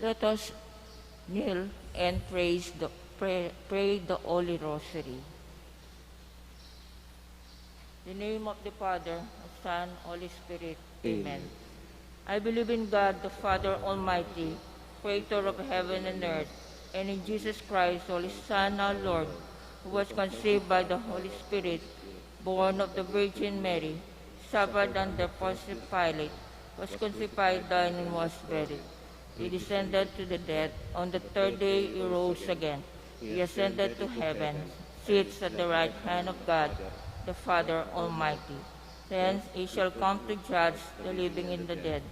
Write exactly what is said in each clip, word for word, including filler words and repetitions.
Let us kneel and praise the, pray, pray the Holy Rosary. In the name of the Father, Son, Holy Spirit. Amen. Amen. I believe in God, the Father Almighty, creator of heaven and earth, and in Jesus Christ, Holy Son, our Lord, who was conceived by the Holy Spirit, born of the Virgin Mary, suffered under Pontius Pilate, was crucified, died, and was buried. He descended to the dead. On the third day he rose again. He ascended to heaven, sits at the right hand of God, the Father Almighty. Thence he shall come to judge the living and the dead.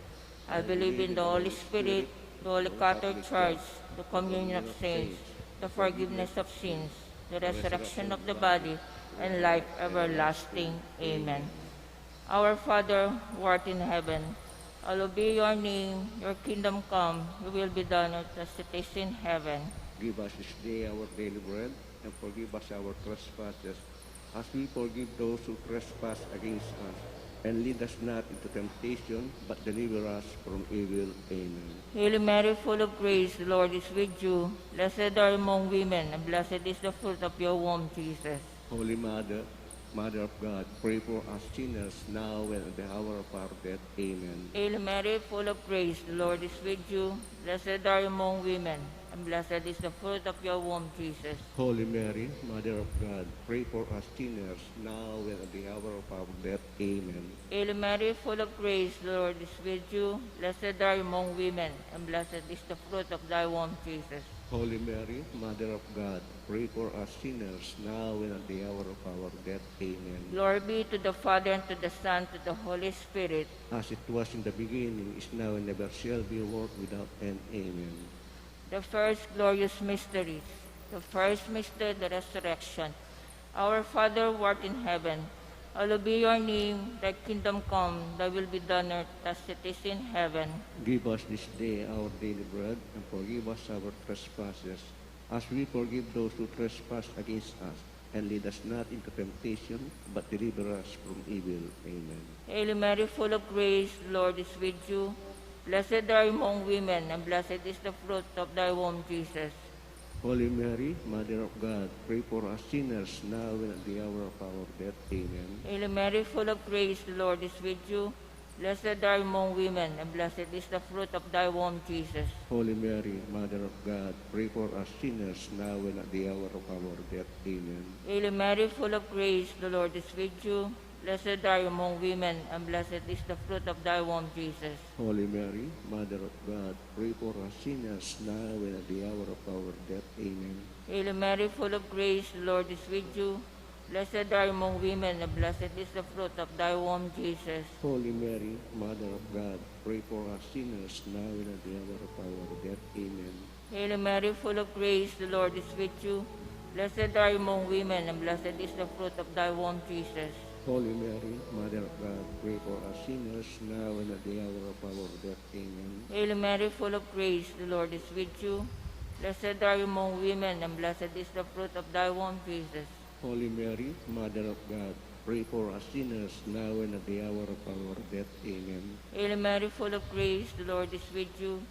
I believe in the Holy Spirit, the Holy Catholic Church, the communion of saints, the forgiveness of sins, the resurrection of the body, and life everlasting. Amen. Our Father, who art in heaven, hallowed be your name. Your kingdom come, your will be done on earth as it is in heaven. Give us this day our daily bread, and forgive us our trespasses, as we forgive those who trespass against us. And lead us not into temptation, but deliver us from evil. Amen. Hail Mary, full of grace, the Lord is with you. Blessed are you among women, and blessed is the fruit of your womb, Jesus. Holy Mother, Mother of God, pray for us sinners, now and at the hour of our death. Amen. Hail Mary, full of grace, the Lord is with you. Blessed are you among women, and blessed is the fruit of your womb, Jesus. Holy Mary, Mother of God, pray for us sinners, now and at the hour of our death. Amen. Hail Mary, full of grace, the Lord is with you. Blessed are you among women, and blessed is the fruit of thy womb, Jesus. Holy Mary, Mother of God, pray for us sinners, now and at the hour of our death. Amen. Glory be to the Father, and to the Son, to the Holy Spirit. As it was in the beginning, is now, and ever shall be, world without end. Amen. The first glorious mystery. The first mystery, the resurrection. Our Father, who art in heaven, hallowed be your name. Thy kingdom come, thy will be done on earth as it is in heaven. Give us this day our daily bread, and forgive us our trespasses, as we forgive those who trespass against us. And lead us not into temptation, but deliver us from evil. Amen. Hail Mary, full of grace, the Lord is with you. Blessed are you among women, and blessed is the fruit of thy womb, Jesus. Holy Mary, Mother of God, pray for us sinners, now and at the hour of our death. Amen. Hail Mary, full of grace, the Lord is with you. Blessed are you among women, and blessed is the fruit of thy womb, Jesus. Holy Mary, Mother of God, pray for us sinners, now and at the hour of our death. Amen. Hail Mary, full of grace, the Lord is with you. Blessed are you among women, and blessed is the fruit of thy womb, Jesus. Holy Mary, Mother of God, pray for us sinners, now and at the hour of our death. Amen. Hail Mary, full of grace, the Lord is with you. Blessed are you among women, and blessed is the fruit of thy womb, Jesus. Holy Mary, Mother of God, pray for us sinners, now and at the hour of our death. Amen. Hail Mary, full of grace, the Lord is with you. Blessed are you among women, and blessed is the fruit of thy womb, Jesus. Holy Mary, Mother of God, pray for us sinners, now and at the hour of our death. Amen. Hail Mary, full of grace, the Lord is with you. Blessed are you among women, and blessed is the fruit of thy womb, Jesus. Holy Mary, Mother of God, pray for us sinners, now and at the hour of our death. Amen. Hail Mary, full of grace, the Lord is with you.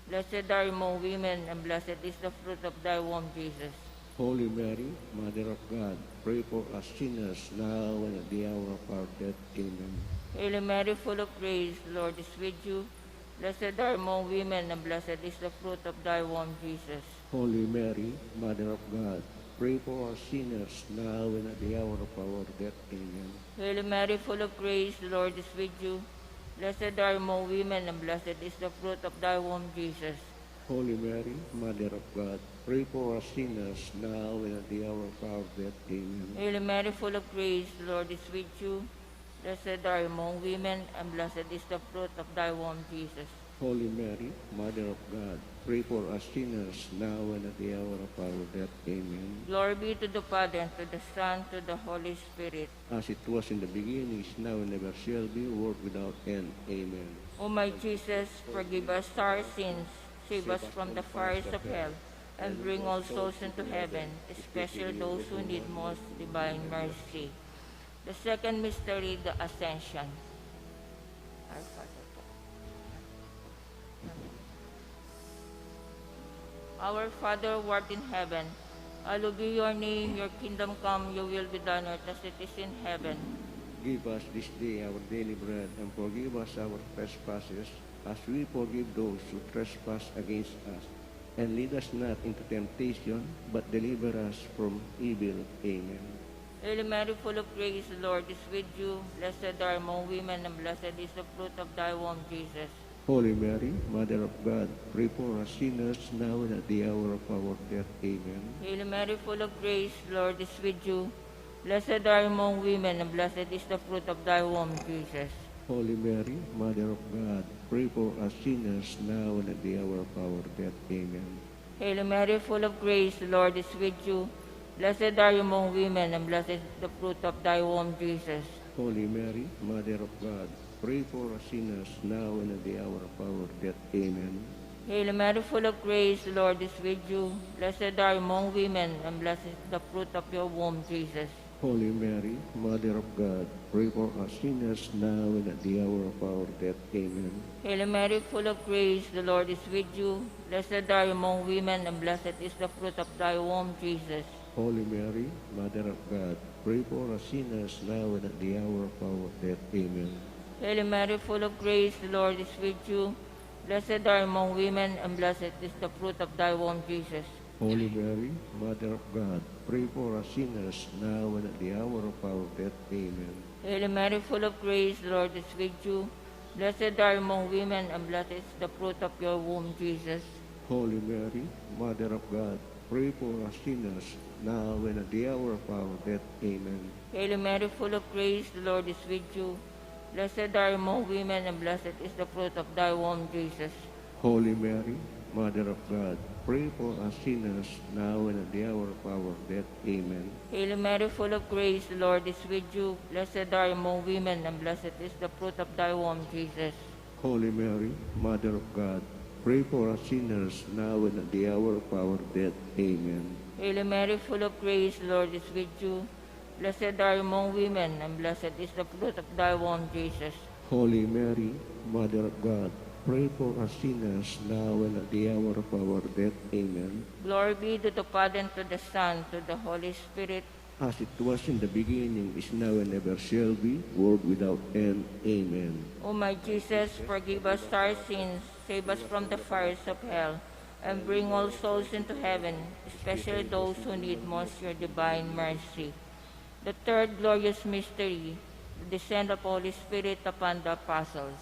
Blessed are you among women, and blessed is the fruit of thy womb, Jesus. Holy Mary, Mother of God, pray for us sinners, now and at the hour of our death. Amen. Hail Mary, full of grace, the Lord is with you. Blessed are you among women, and blessed is the fruit of thy womb, Jesus. Holy Mary, Mother of God, pray for us sinners, now and at the hour of our death. Amen. Hail Mary, full of grace, the Lord is with you. Blessed are you among women, and blessed is the fruit of thy womb, Jesus. Holy Mary, Mother of God, pray for us sinners, now and at the hour of our death. Amen. Hail Mary, full of grace, the Lord is with you. Blessed are you among women, and blessed is the fruit of thy womb, Jesus. Holy Mary, Mother of God, pray for us sinners, now and at the hour of our death. Amen. Glory be to the Father, and to the Son, to the Holy Spirit. As it was in the beginning, is now, and ever shall be, world without end. Amen. O my Jesus, forgive us our sins, save us from the fires of hell, and bring all souls into heaven, especially those who need most divine mercy. The second mystery, the Ascension. Our Father. Our Father who art in heaven, hallowed be your name, your kingdom come, your will be done on earth as it is in heaven. Give us this day our daily bread, and forgive us our trespasses, as we forgive those who trespass against us. And lead us not into temptation, but deliver us from evil. Amen. Hail Mary, full of grace, the Lord is with you. Blessed are you among women, and blessed is the fruit of thy womb, Jesus. Holy Mary, Mother of God, pray for us sinners now and at the hour of our death. Amen. Hail Mary, full of grace, the Lord is with you. Blessed are you among women, and blessed is the fruit of thy womb, Jesus. Holy Mary, Mother of God, pray for us sinners now and at the hour of our death. Amen. Hail Mary, full of grace, the Lord is with you. Blessed are you among women, and blessed is the fruit of thy womb, Jesus. Holy Mary, Mother of God, pray for us sinners now and at the hour of our death. Amen. Hail Mary, full of grace, the Lord is with you. Blessed are you among women, and blessed is the fruit of your womb, Jesus. Holy Mary, Mother of God, pray for us sinners now and at the hour of our death. Amen. Hail Mary, full of grace, the Lord is with you. Blessed are you among women, and blessed is the fruit of thy womb, Jesus. Holy Mary, Mother of God, pray for us sinners now and at the hour of our death. Amen. Hail Mary, full of grace, the Lord is with you. Blessed are you among women, and blessed is the fruit of thy womb, Jesus. Holy Mary, Mother of God, pray for us sinners now and at the hour of our death. Amen. Hail Mary, full of grace, the Lord is with you. Blessed are you among women, and blessed is the fruit of your womb, Jesus. Holy Mary, Mother of God, pray for us sinners now and at the hour of our death. Amen. Hail Mary, full of grace, the Lord is with you. Blessed are you among women, and blessed is the fruit of thy womb, Jesus. Holy Mary, Mother of God, pray for us sinners now and at the hour of our death. Amen. Hail Mary, full of grace, the Lord is with you. Blessed are you among women, and blessed is the fruit of thy womb, Jesus. Holy Mary, Mother of God, pray for us sinners now and at the hour of our death. Amen. Hail Mary, full of grace, the Lord is with you. Blessed are you among women, and blessed is the fruit of thy womb, Jesus. Holy Mary, Mother of God, pray for us sinners now and at the hour of our death. Amen. Glory be to the Father, and to the Son, and to the Holy Spirit. As it was in the beginning, is now, and ever shall be, world without end. Amen. O my Jesus, forgive us our sins, save us from the fires of hell, and bring all souls into heaven, especially those who need most your divine mercy. The third glorious mystery, the descent of Holy Spirit upon the apostles.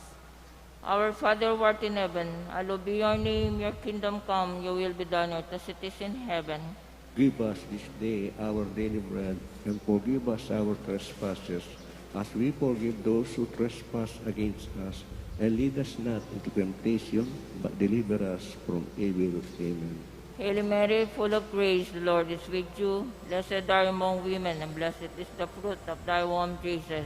Our Father who art in heaven, hallowed be your name, your kingdom come, your will be done on earth as it is in heaven. Give us this day our daily bread, and forgive us our trespasses, as we forgive those who trespass against us. And lead us not into temptation, but deliver us from evil. Amen. Hail Mary, full of grace, the Lord is with you. Blessed are you among women, and blessed is the fruit of thy womb, Jesus.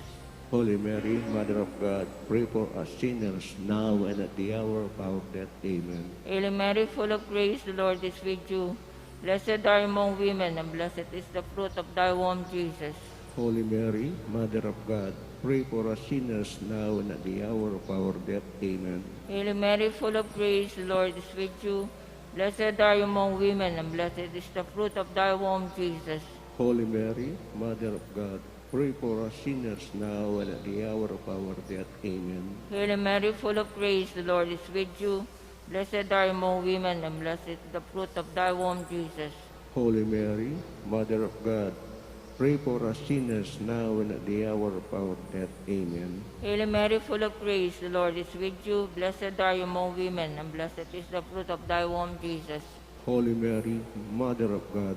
Holy Mary, Mother of God, pray for us sinners, now and at the hour of our death. Amen. Hail Mary, full of grace, the Lord is with you. Blessed are you among women, and blessed is the fruit of thy womb, Jesus. Holy Mary, Mother of God, pray for us sinners, now and at the hour of our death. Amen. Hail Mary, full of grace, the Lord is with you. Blessed are you among women, and blessed is the fruit of thy womb, Jesus. Holy Mary, Mother of God, pray for us sinners, now and at the hour of our death. Amen. Hail Mary, full of grace, the Lord is with you. Blessed are you among women, and blessed is the fruit of thy womb, Jesus. Holy Mary, Mother of God, pray for us sinners, now and at the hour of our death. Amen. Hail Mary, full of grace, the Lord is with you. Blessed are you among women, and blessed is the fruit of thy womb, Jesus. Holy Mary, Mother of God,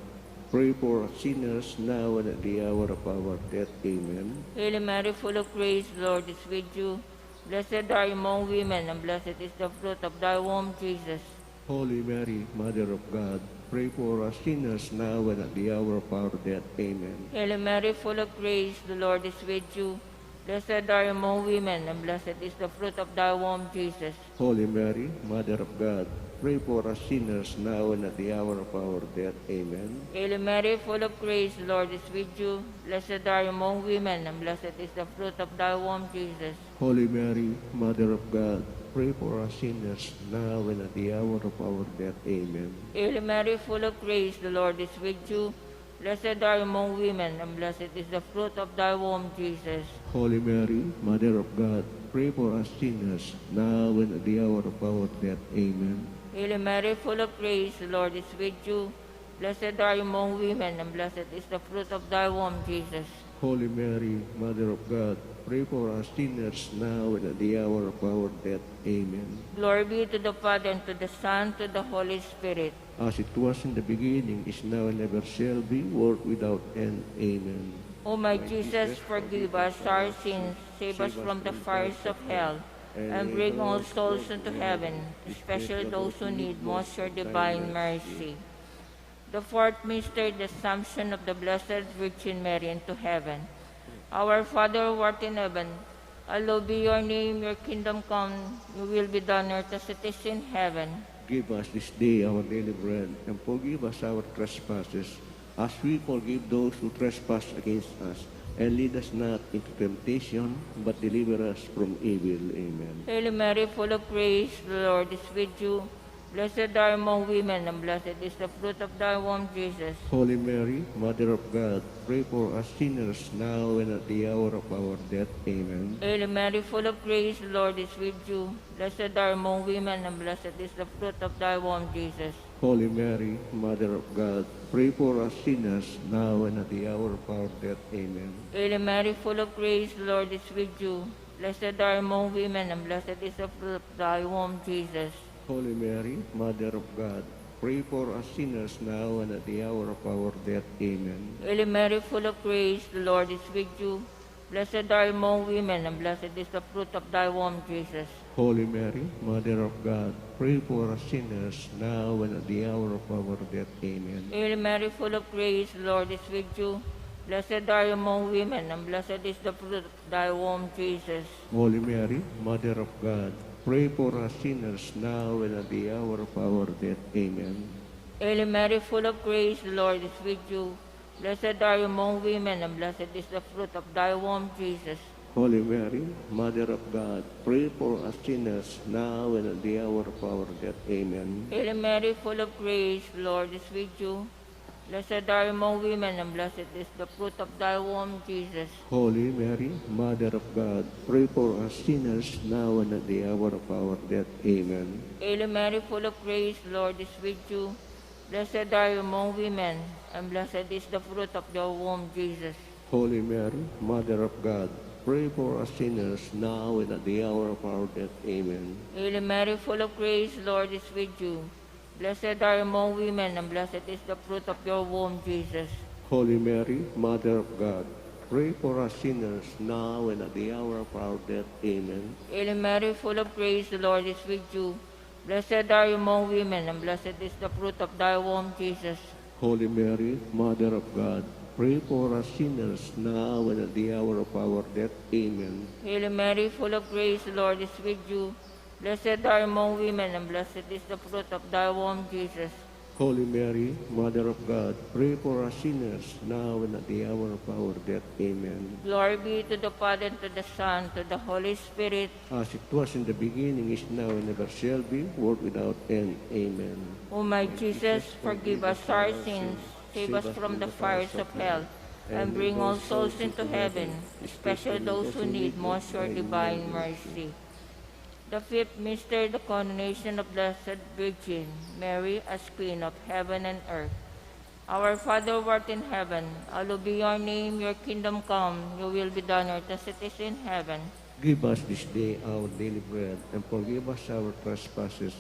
pray for us sinners, now and at the hour of our death. Amen. Hail Mary, full of grace, the Lord is with you. Blessed are you among women, and blessed is the fruit of thy womb, Jesus. Holy Mary, Mother of God, pray for us sinners, now and at the hour of our death. Amen. Hail Mary, full of grace, the Lord is with you. Blessed are you among women, and blessed is the fruit of thy womb, Jesus. Holy Mary, Mother of God, pray for us sinners, now and at the hour of our death. Amen. Hail Mary, full of grace, the Lord is with you. Blessed are you among women, and blessed is the fruit of thy womb, Jesus. Holy Mary, Mother of God, pray for us sinners, now and at the hour of our death. Amen. Hail Mary, full of grace, the Lord is with you. Blessed are you among women, and blessed is the fruit of thy womb, Jesus. Holy Mary, Mother of God, pray for us sinners, now and at the hour of our death. Amen. Hail Mary, full of grace, the Lord is with you. Blessed are you among women, and blessed is the fruit of thy womb, Jesus. Holy Mary, Mother of God, pray for us sinners, now and at the hour of our death. Amen. Glory be to the Father, and to the Son, and to the Holy Spirit. As it was in the beginning, is now, and ever shall be, world without end. Amen. O my Jesus, forgive us our sins, save us from the fires of hell, and bring all souls into heaven, especially those who need most your divine mercy. The fourth mystery, the Assumption of the Blessed Virgin Mary into heaven. Our Father who art in heaven, hallowed be your name, your kingdom come, your will be done on earth as it is in heaven. Give us this day our daily bread, and forgive us our trespasses, as we forgive those who trespass against us. And lead us not into temptation, but deliver us from evil. Amen. Hail Mary, full of grace, the Lord is with you. Blessed are you among women, and blessed is the fruit of thy womb, Jesus. Holy Mary, Mother of God, pray for us sinners, now and at the hour of our death. Amen. Hail Mary, full of grace, the Lord is with you. Blessed are you among women, and blessed is the fruit of thy womb, Jesus. Holy Mary, Mother of God, pray for us sinners, now and at the hour of our death. Amen. Hail Mary, full of grace, the Lord is with you. Blessed are you among women, and blessed is the fruit of thy womb, Jesus. Holy Mary, Mother of God, pray for us sinners, now and at the hour of our death. Amen. Hail Mary, full of grace, the Lord is with you. Blessed are you among women, and blessed is the fruit of thy womb, Jesus. Holy Mary, Mother of God, pray for us sinners, now and at the hour of our death. Amen. Hail Mary, full of grace, the Lord is with you. Blessed are you among women, and blessed is the fruit of thy womb, Jesus. Holy Mary, Mother of God, pray for us sinners, now and at the hour of our death. Amen. Hail Mary, full of grace, the Lord is with you. Blessed are you among women, and blessed is the fruit of thy womb, Jesus. Holy Mary, Mother of God, pray for us sinners, now and at the hour of our death. Amen. Hail Mary, full of grace, the Lord is with you. Blessed are you among women, and blessed is the fruit of thy womb, Jesus. Holy Mary, Mother of God, pray for us sinners, now and at the hour of our death. Amen. Hail Mary, full of grace, the Lord is with you. Blessed are you among women, and blessed is the fruit of your womb, Jesus. Holy Mary, Mother of God, pray for us sinners, now and at the hour of our death. Amen. Hail Mary, full of grace, the Lord is with you. Blessed are you among women, and blessed is the fruit of your womb, Jesus. Holy Mary, Mother of God, pray for us sinners, now and at the hour of our death. Amen. Hail Mary, full of grace, the Lord is with you. Blessed are you among women, and blessed is the fruit of thy womb, Jesus. Holy Mary, Mother of God, pray for us sinners, now and at the hour of our death. Amen. Hail Mary, full of grace, the Lord is with you. Blessed are you among women, and blessed is the fruit of thy womb, Jesus. Holy Mary, Mother of God, pray for us sinners, now and at the hour of our death. Amen. Glory be to the Father, and to the Son, and to the Holy Spirit. As it was in the beginning, is now, and ever shall be, world without end. Amen. O my Jesus, forgive us our sins, save us from the fires of hell, and bring all souls into heaven, especially those who need most your divine mercy. The fifth mystery, the coronation of Blessed Virgin Mary as Queen of heaven and earth. Our Father who art in heaven, hallowed be your name, your kingdom come, your will be done on earth as it is in heaven. Give us this day our daily bread, and forgive us our trespasses,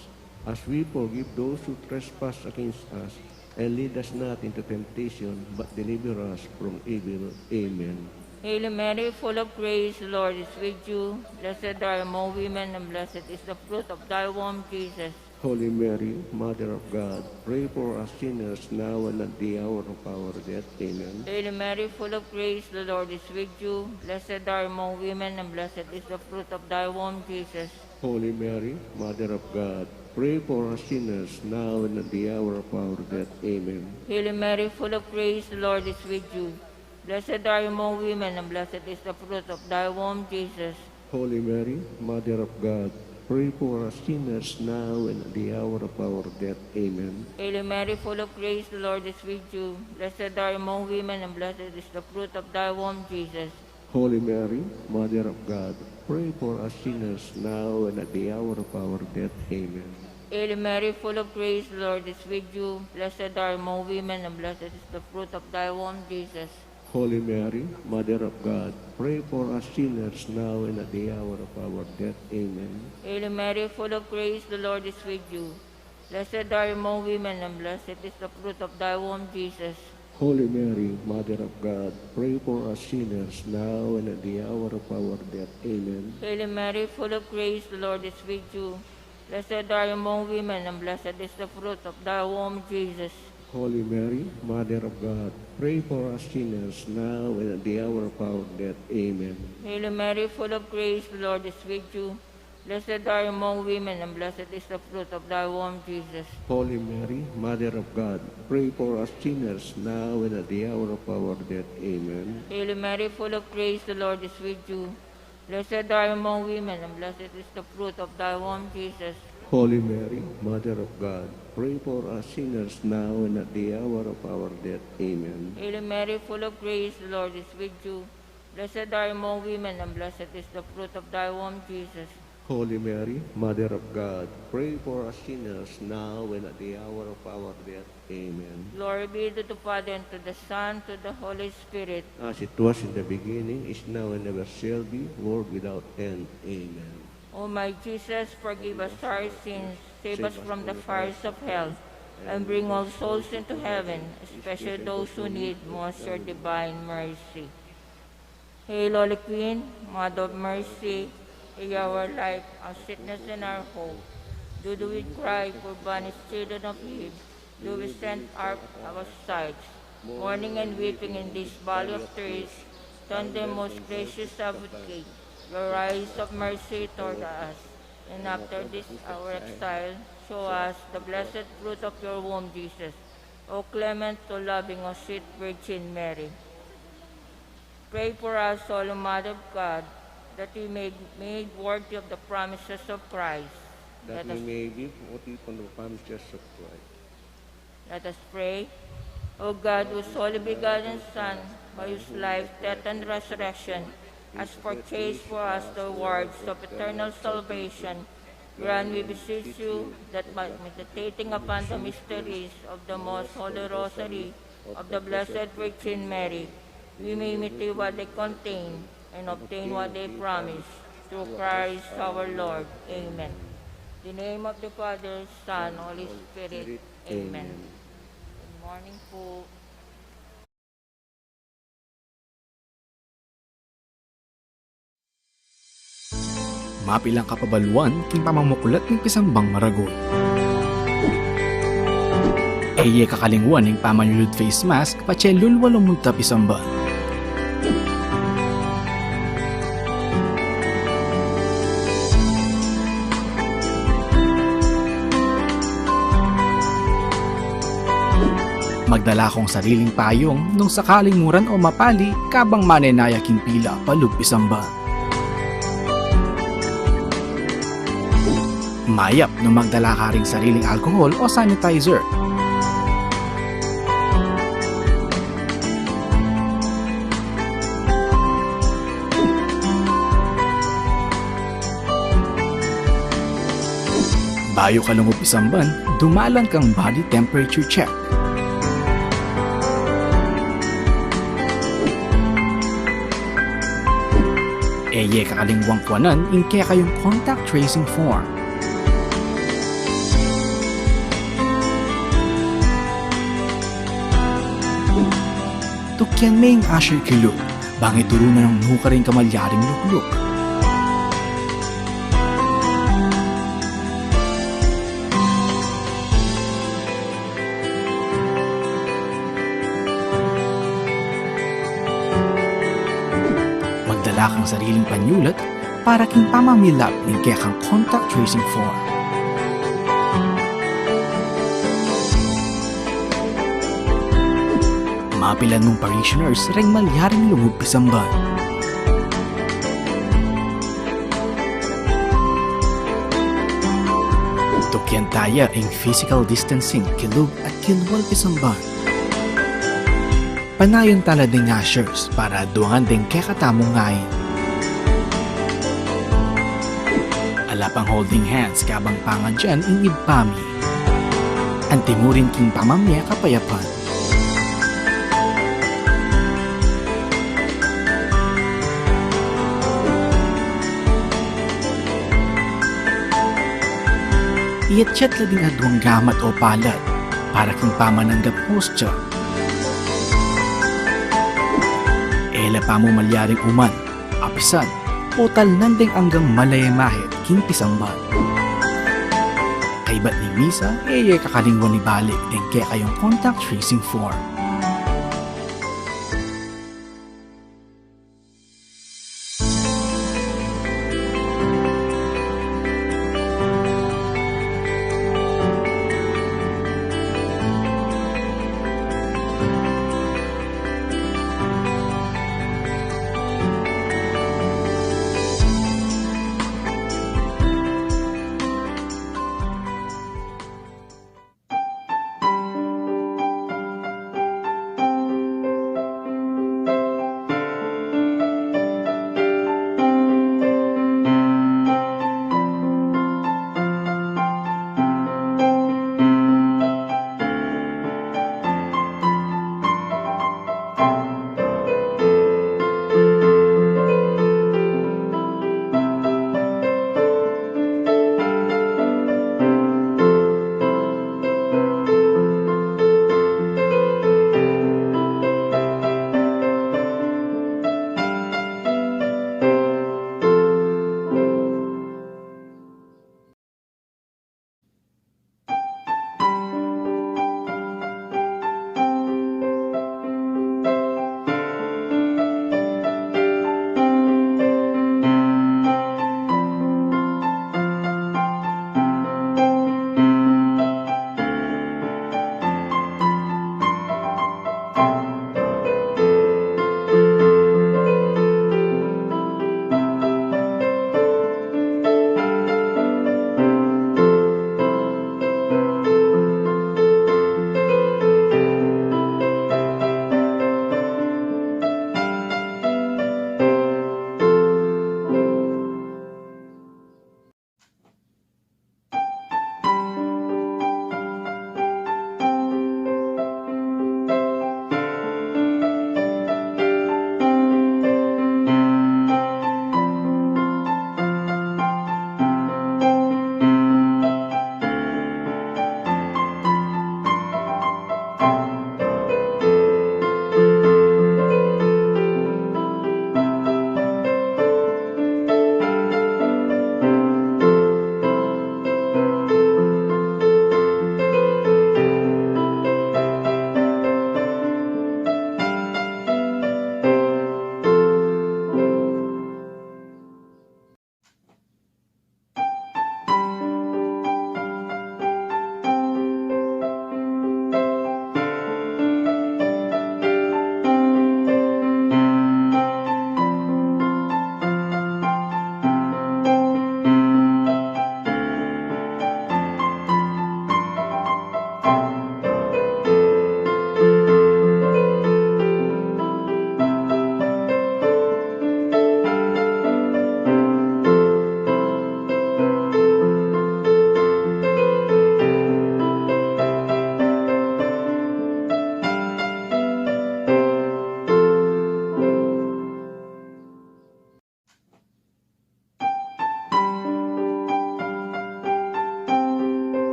as we forgive those who trespass against us, and lead us not into temptation, but deliver us from evil. Amen. Hail Mary, full of grace, the Lord is with you. Blessed are you among women, and blessed is the fruit of thy womb, Jesus. Holy Mary, Mother of God, pray for us sinners, now and at the hour of our death. Amen. Hail Mary, full of grace, the Lord is with you. Blessed are you among women, and blessed is the fruit of thy womb, Jesus. Holy Mary, Mother of God, pray for us sinners, now and at the hour of our death. Amen. Hail Mary, full of grace, the Lord is with you. Blessed are you among women, and blessed is the fruit of thy womb, Jesus. Holy Mary, Mother of God, Pray for us sinners now and at the hour of our death. Amen. Hail Mary, full of grace, the Lord is with you. Blessed are you among women, and blessed is the fruit of thy womb, Jesus. Holy Mary, Mother of God, pray for us sinners now and at the hour of our death. Amen. Hail Mary, full of grace, the Lord is with you. Blessed are you among women, and blessed is the fruit of thy womb, Jesus. Holy Mary, Mother of God, pray for us sinners now and at the hour of our death. Amen. Hail Mary, full of grace, the Lord is with you. Blessed are you among women, and blessed is the fruit of thy womb, Jesus. Holy Mary, Mother of God, pray for us sinners now and at the hour of our death. Amen. Hail Mary, full of grace, the Lord is with you. Blessed are you among women, and blessed is the fruit of thy womb, Jesus. Holy Mary, Mother of God, pray for us sinners now and at the hour of our death. Amen. Hail Mary, full of grace, the Lord is with you. Blessed are you among women, and blessed is the fruit of thy womb, Jesus. Holy Mary, Mother of God, pray for us sinners now and at the hour of our death. Amen. Hail Mary, full of grace, the Lord is with you. Blessed are you among women, and blessed is the fruit of thy womb, Jesus. Holy Mary, Mother of God, pray for us sinners now and at the hour of our death. Amen. Hail Mary, full of grace, the Lord is with you. Blessed are you among women, and blessed is the fruit of thy womb, Jesus. Holy Mary, Mother of God, pray for us sinners now and at the hour of our death. Amen. Glory be to the Father, and to the Son, to the Holy Spirit. As it was in the beginning, is now, and ever shall be, world without end. Amen. O my Jesus, forgive us our sins, save us from the fires of hell, and bring all souls into heaven, especially those who need most your divine mercy. Hail, Holy Queen, Mother of Mercy, hear our life, our sweetness, and our hope. Do, do we cry, poor banished children of Eve, do we send up our sighs, mourning and weeping in this valley of tears? Turn then, most gracious Advocate, your eyes of mercy toward us, and after this our exile, show us the blessed fruit of your womb, Jesus. O clement, O loving, O sweet Virgin Mary. Pray for us, Holy Mother of God, that we may be made worthy of the promises of Christ. That we may be worthy of the promises of Christ. Let us pray. O God, whose only begotten Son, by whose life, death, and resurrection, has purchased for us the rewards of eternal salvation, grant, we beseech you, that by meditating upon the mysteries of the most holy rosary of the Blessed Virgin Mary, we may imitate what they contain and obtain what they promise. Through Christ our Lord. Amen. In the name of the Father, Son, Holy Spirit. Amen. Good morning po. Mapilang kapabaluan king pamamuklat ning pisambang maragul. E ye kakalingwan ing pamanyulud face mask patse lulwa lumulta pisamban. Magdala kong sariling payung nung sakaling muran o mapali kabang manenaya king pila palub pisamban. Mayap nung magdala ka ring sariling alcohol o sanitizer. Bayu ka lungub pisamban, dumalan kang body temperature check. E ye kakalingwang kuanan ing kekayung contact tracing form. Tukyan me ing usher kilub, bang ituru na nung nukarin kamalyaring lukluk. Magdala kang sariling panyulat para king pamamilap ning kekang contact tracing form. Mapilan mung parishioners reng malyaring lungub pisamban. Tukian taya ing physical distancing kilub at kilwal pisamban. Panayan tala ding ushers para duangan ding kekatamung ngain. Ala pang holding hands kabang pangadyan ing ibpa mi. Antimurin king pamamie kapayapan. Iyatyat la ding aduang gamat o palad para king pamananggap hostia. E la pamumalyaring uman, apisan, o talnan ding anggang malayamahit king pisamban. Kaybat ning misa, e ye kakalingwan ibalik ding kekayung contact tracing form.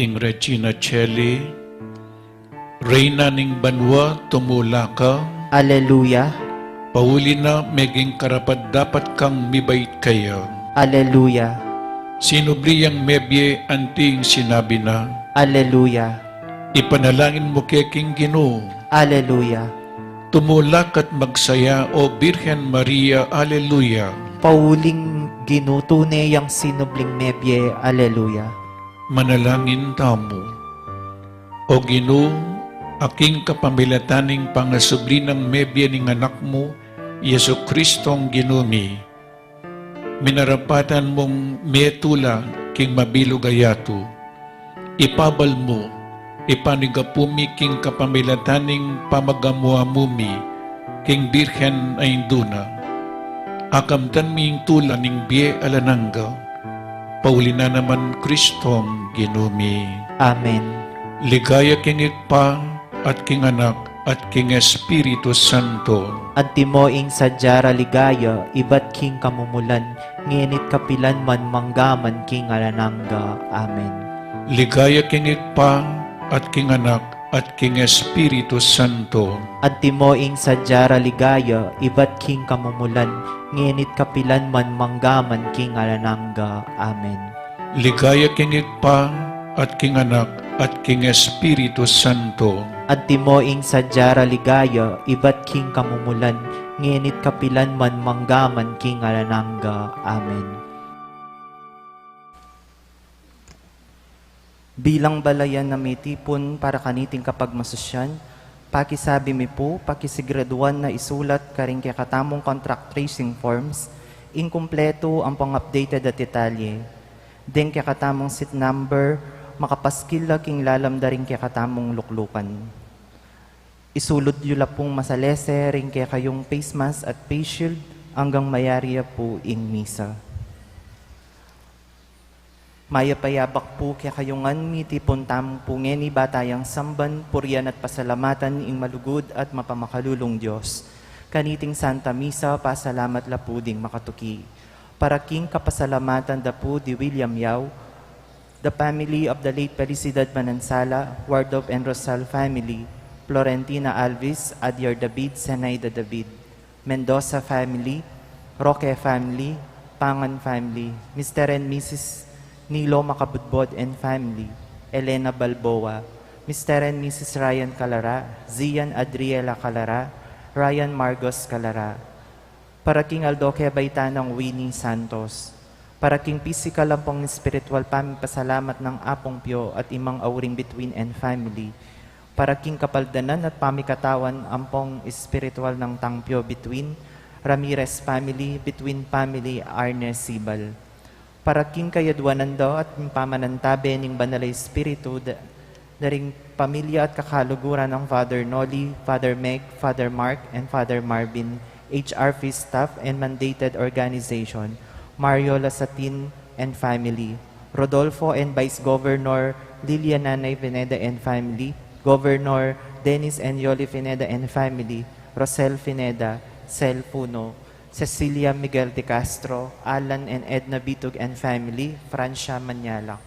Ing Regina Caeli, Reyna ning banua, tumula ka. Aleluya. Pauli na, meging karapat-dapat kang mibait kaya. Aleluya. Sinubli yang mebie anti ing sinabi na. Aleluya. Ipanalangin mu ke king Ginu. Aleluya. Tumula ka't magsaya, O Birhen Maria. Aleluya. Pauling Ginu, tune yang sinubling mebie. Aleluya. Manalangin tamu. O Ginu, a king kapamilatan ning pangasubli nang mebie ning Anak mu, Jesucristong Ginu mi, minarapatan mung metula king mabilug a yatu. Ipabal mu, ipanyawad mu mi king kapamilatan ning pamagamu-amu mi king Birhen a Indu na. Akamtan mi ing tula ning bie alang angga. Pauli na naman Kristong Ginu mi. Amen. Ligaya king Ibpa, at king Anak, at king Espiritu Santo. Antimo ing sadya ra ligaya, ibat king kamumulan, ngeni't kapilan man, manggaman king alang angga. Amen. Ligaya king Ibpa, at king Anak, at king Espiritu Santo. Antimo ing sadya ra ligaya, ibat king kamumulan, ngeni't kapilan man, manggaman king alang angga. Amen. Ligaya king Ibpa, at king Anak, at king Espiritu Santo. Antimo ing sadya ra ligaya, ibat king kamumulan, ngeni't kapilan man, manggaman king alang angga. Amen. Bilang balayan a mitipun para kaniting kapagmasusyan, pakisabi mi pu, pakisiguraduan na isulat karing kekatamung contract tracing forms ing kumpletu ampong updated a detalye. Deng kekatamung seat number, makapaskil la king lalam da ring kekatamung luklukan. Isulud yu la pung masalese ring kekayung face mask at face shield anggang mayari ya pu ing misa. Mayap a yabak pu kekayu ngan, mitipun tamu pu ngeni ba tayang samban, purian at pasalamatan ing malugud at mapamakalulung Dios. Kaniting Santa Misa, pasalamat la pu ding makatuki. Para king kapasalamatan da pu di William Yao, the family of the late Felicidad Manansala, Wardop and Rosal family, Florentina Alvis, Adyar David, Zenaida David, Mendoza family, Roque family, Pangan family, Mister and Missus Nilo Makabudbod and family, Elena Balboa, Mister and Missus Ryan Calara, Zian Adriela Calara, Ryan Margos Calara. Para king aldo kebaitan nang Winnie Santos. Para king pisikal ampong espiritual pamipasalamat nang Apung Pio at Imang Auring Bituin and family. Para king kapaldanan at pamikatawan ampong espiritual nang Tang Pio Bituin, Ramirez family, Bituin family, Arnes Sibal. Para king kayadwanan da at king pamanantabe ning Banal a Espiritu, da, da ring pamilya at kakaluguran nang Father Noli, Father Meg, Father Mark, and Father Marvin, H R P staff, and mandated organization, Mario Lasatin and family, Rodolfo and Vice Governor Liliana Nay Pineda and family, Governor Dennis and Yoli Pineda and family, Rosel Pineda, Sel Puno, Cecilia Miguel de Castro, Alan and Edna Bitug and family, Francia Manialak.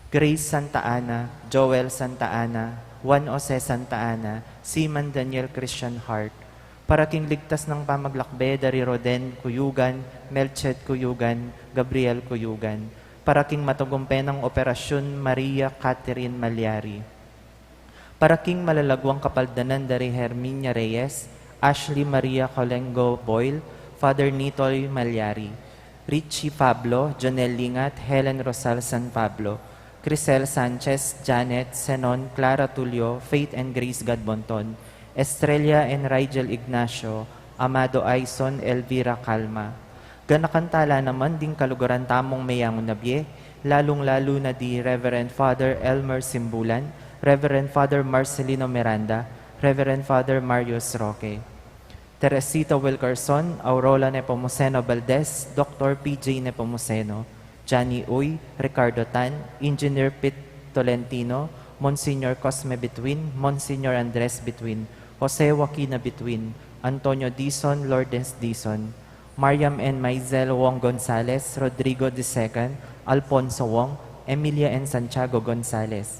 Grace Santa Ana, Joel Santa Ana, Juan Jose Santa Ana, Seaman Daniel Christian Hart. Para king ligtas nang pamaglakbe da ri Roden Cuyugan, Melched Cuyugan, Gabriel Cuyugan. Para king matagumpe nang operasyun, Maria Catherine Malyari. Para king malalaguang kapaldanan da ri Herminia Reyes, Ashley Maria Colengo Boyle, Father Nitoy Malyari, Richie Pablo, Jonel Lingat, Helen Rosal San Pablo, Crisel Sanchez, Janet, Zenon, Clara Tulio, Faith and Grace Gadbonton, Estrella and Rigel Ignacio, Amado Aison, Elvira Calma. Ganakan tala naman ding kaluguran tamung meyangu na bie, lalung-lalu na di Reverend Father Elmer Simbulan, Reverend Father Marcelino Miranda, Reverend Father Marius Roque, Teresita Wilkerson, Aurora Nepomuceno Valdez, Doctor P J Nepomuceno, Johnny Uy, Ricardo Tan, Engineer Pete Tolentino, Monsignor Cosme Bituin, Monsignor Andres Bituin, Jose Joaquina Bituin, Antonio Dizon, Lourdes Dizon, Mariam and Maisel Wong Gonzales, Rodrigo the second, Alfonso Wong, Emilia and Santiago Gonzales.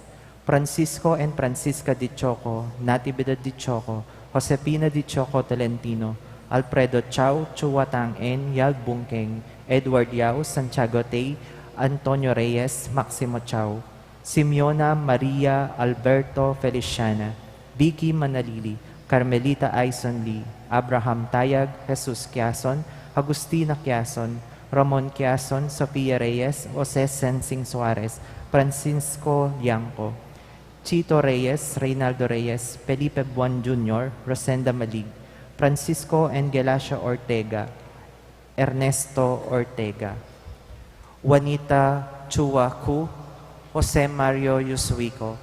Francisco and Francisca Dichoco, Natividad Dichoco, Josefina Dichoco Tolentino, Alfredo Chao, Chua Tang En, Yal Bungkeng, Edward Yao, Santiago Tay, Antonio Reyes, Maximo Chao, Simeona Maria Alberto Feliciana, Vicky Manalili, Carmelita Aison Lee, Abraham Tayag, Jesus Quiason, Agustina Quiason, Ramon Quiason, Sofia Reyes, Jose Sensing Suarez, Francisco Liangco, Chito Reyes, Reynaldo Reyes, Felipe Buan Junior, Rosenda Malig, Francisco and Gelacia Ortega, Ernesto Ortega, Juanita Chua Cu, Jose Mario Yusuico,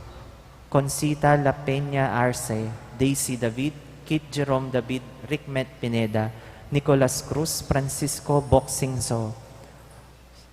Concita La Peña Arce, Daisy David, Kit Jerome David, Rickmet Pineda, Nicolas Cruz, Francisco Boxing So,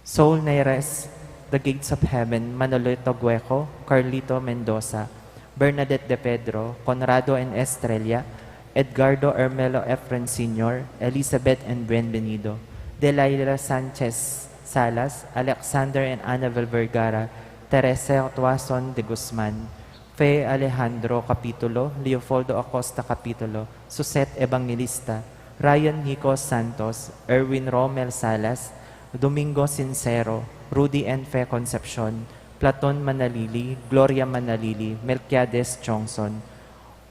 Soul Neres, The Gates of Heaven, Manolito Gueco, Carlito Mendoza, Bernadette De Pedro, Conrado and Estrella, Edgardo Ermelo Efren Senior, Elizabeth and Bienvenido, Delaila Sanchez Salas, Alexander and Annabel Vergara, Teresa Tuason de Guzman, Fe Alejandro Capitulo, Leopoldo Acosta Capitulo, Suset Evangelista, Ryan Nico Santos, Erwin Romel Salas, Domingo Sincero, Rudy and Fe Concepcion, Platon Manalili, Gloria Manalili, Melquiades Chongson,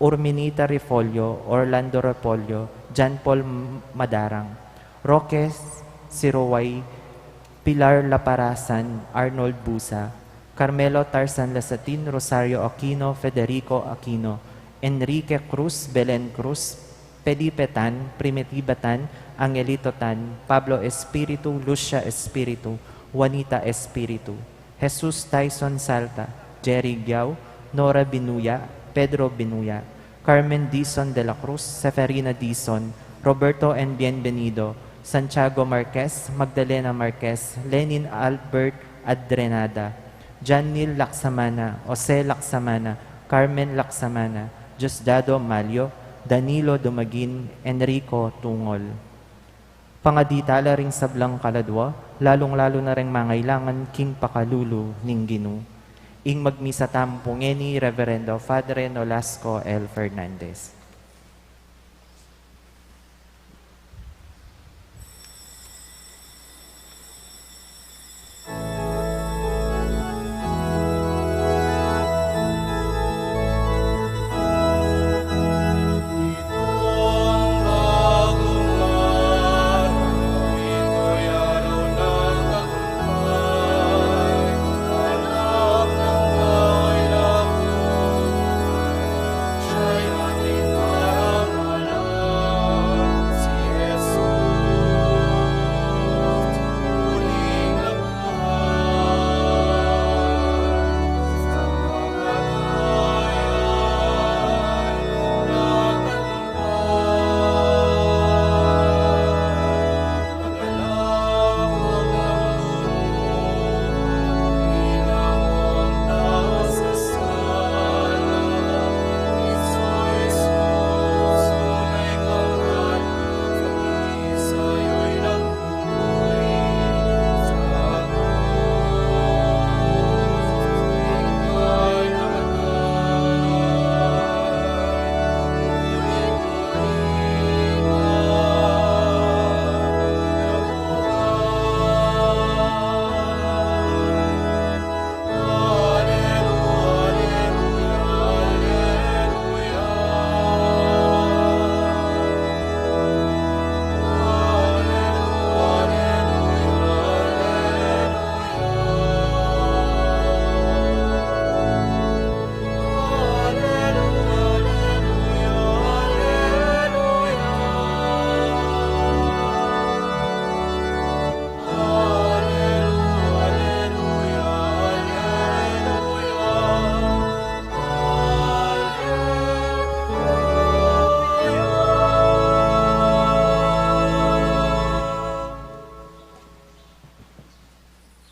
Urminita Refollo, Orlando Refollo, John Paul Madarang, Roque Siruway, Pilar Laparasan, Arnold Busa, Carmelo Tarzan Lasatin, Rosario Aquino, Federico Aquino, Enrique Cruz, Belen Cruz, Felipe Tan, Primitiva Tan, Angelito Tan, Pablo Espiritu, Lucia Espiritu, Juanita Espiritu, Jesus Tyson Salta, Jerry Giao, Nora Binuya, Pedro Binuya, Carmen Dizon de la Cruz, Seferina Dizon, Roberto and Bienvenido, Santiago Marquez, Magdalena Marquez, Lenin Albert Adrenada, John Neil Laksamana, Jose Laksamana, Carmen Laksamana, Diosdado Malio, Danilo Dumagin, Enrico Tungol. Pangadi tala ring sablang kaladua, lalung-lalu na ring mangailangan king pakalulu ning Ginu. Ing magmisa tamu pu ngeni, Reverendo Padre Nolasco L Fernandez.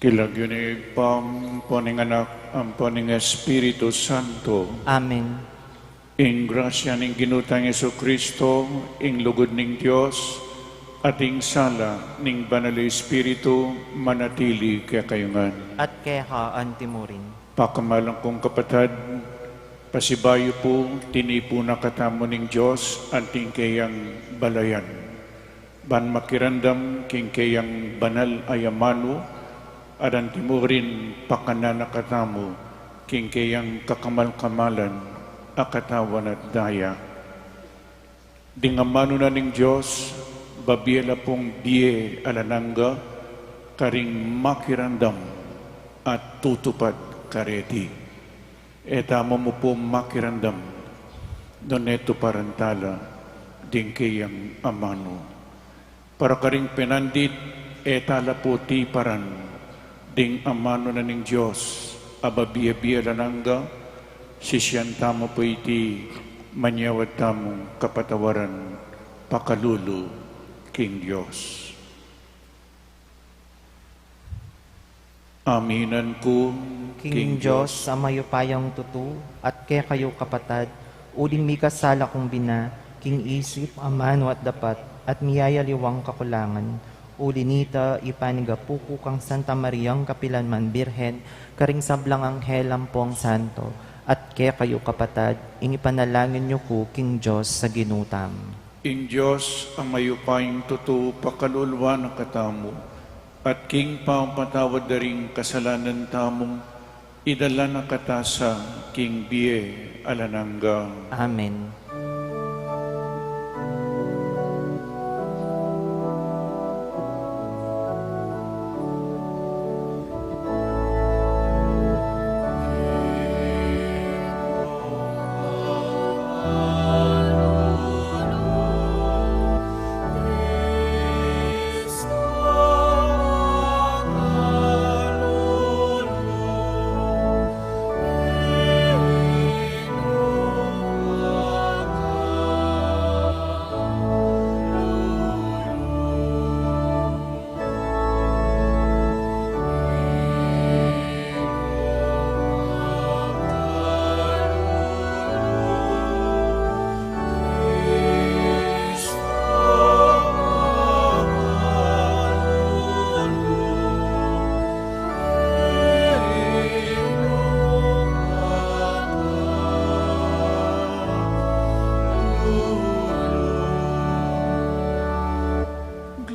King lagyu ning Ibpa, ampo ning Anak, ampo ning Espiritu Santo. Amen. Ing grasya ning Ginu tang Jesucristo, ing lugud ning Dios, at ing sala ning Banal a Espiritu, manatili kekayu ngan. At keka antimurin. Pakamalan kung kapatad, pasibayu pu, tinipu na katamu ning Dios anting keyang balayan, ban makiramdam king keyang banal a amanu, at anti murin pakanan na katamu king keyang kakamal-kamalan a katawan at daya. Ding amanu na ning Dios, babie la pung bie alang angga, karing makiramdam at tutupad kareti. E tamu mu pu makiramdam, nune tuparan tala ding keyang amanu. Para karing penandit, e tala pu tiparan ding amanu na ning Dios, a babie-bie alang angga, sisian tamu pu iti, manyawad tamung kapatawaran pakalulu king Dios. Aminan ku king Dios a mayupayang tutu, at kekayu kapatad, uling mikasala kung bina, king isip, amanu at dapat, at miyayaliwang kakulangan. Uli nita, ipanigapu ku kang Santa Mariang kapilan man Birhen, karing sablang anghel ampong santo, at kekayu kapatad, ing ipanalangin yu ku king Dios a Ginu tamu. Ing Dios a mayupayang tutu pakaluluan na katamu, at king pamapatawad da ring kasalanan tamu, idala na kata sa king bie alang angga. Amen.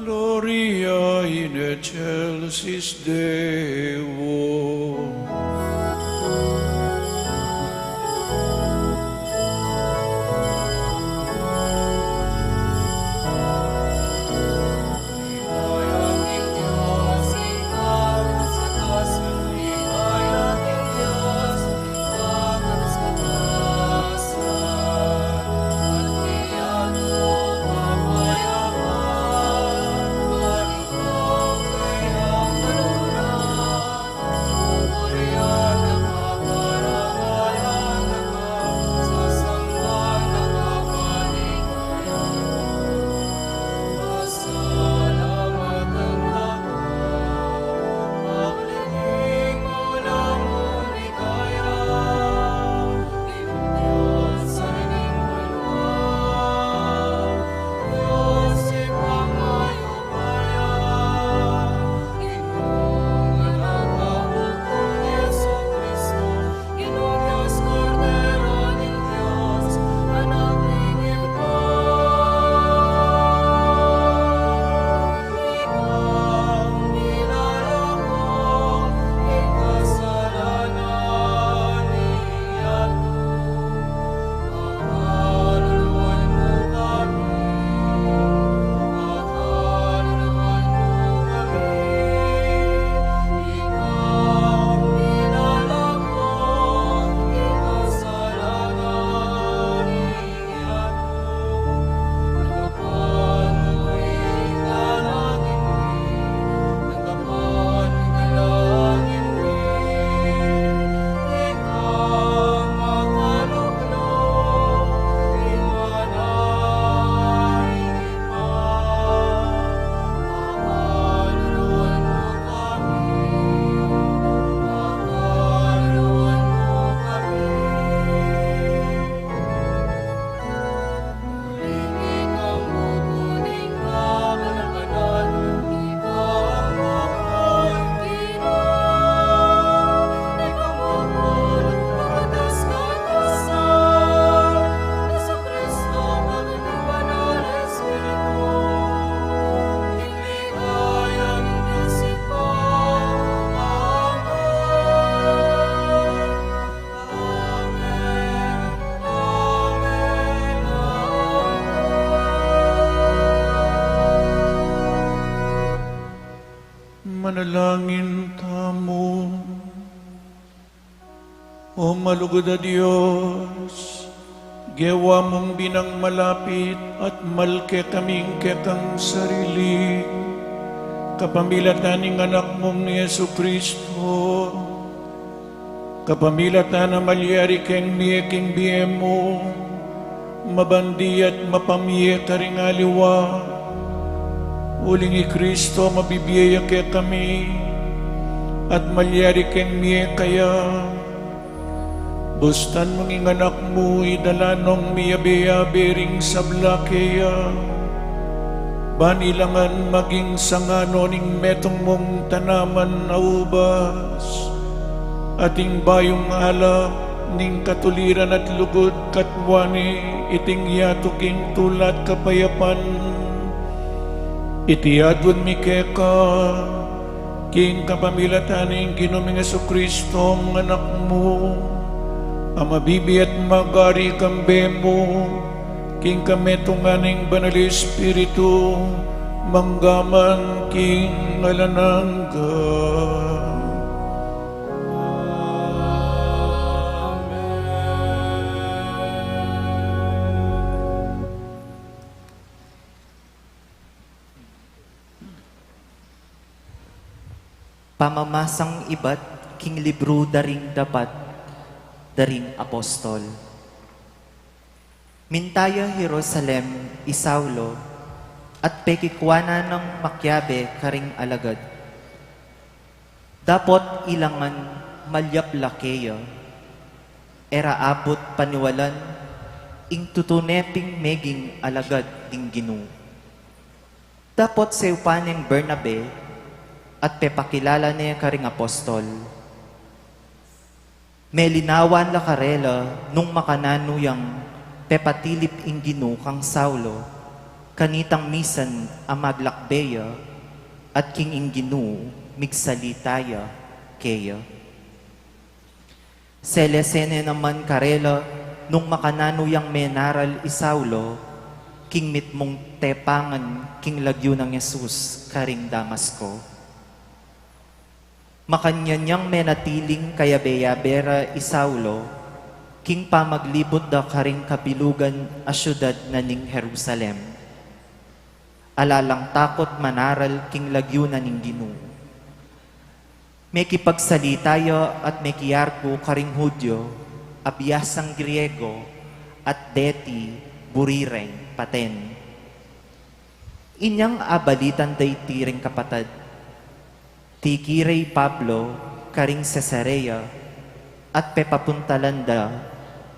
Gloria in excelsis Deo. O malugud a Dios, gewa mung binang malapit at mal kekami ing kekang sarili, kapamilatan ning Anak mung Jesucristo, kapamilatan na malyari keng mie king bie mu, mabandi at mapamie karing aliwa. Uling i Cristo mabibie ya kekami, at malyari keng mie kaya. Bustan mung ing Anak mu, idala nong miyabe-yabe ring sabla keya, ban ila ngan maging sanga no ning metung mung tanaman a ubas, at ing bayung alak ning katuliran at lugud katawan ne, iting yatu king tula at kapayapan. Iti adwan mi keka, king kapamilatan ning Ginu ming Jesucristo, ing Anak mu, a mabibie at magari kambe mu, king kametungan ning Banal Espiritu, mangga man king alang angga. Pamamasang ibat king libru da ring dapat da ring apostol. Minta ya Jerusalem i Saulo, at pekikuanan nang makiabe karing alagad. Dapot ila ngan malyap la keya, e ra abut paniwalan ing tutune ping meging alagad ning Ginu. Dapot seupan neng Bernabe at pepakilala ne karing apostol. Melinawan la karela nung makananu yang pepatilip ing Ginu kang Saulo, kanitang misan a maglakbe ya, at king ing Ginu migsalita ya keya. Selese ne naman karela nung makananu yang menaral i Saulo king mitmung tepangan king lagyu nang Jesus karing Damasco. Makanyan yang menatiling kayabe-yabe ra i Saulo king pamaglibut da karing kabilugan a siudad na ning Jerusalem. Ala lang takut manaral king lagyu na ning Ginu. Mekipagsalita ya at mekiargu karing Judio a biasang Griego, at deti buri reng paten. Inyang abalitan da iti ring kapatad, tikira i Pablo karing Cesarea at pepapuntalan da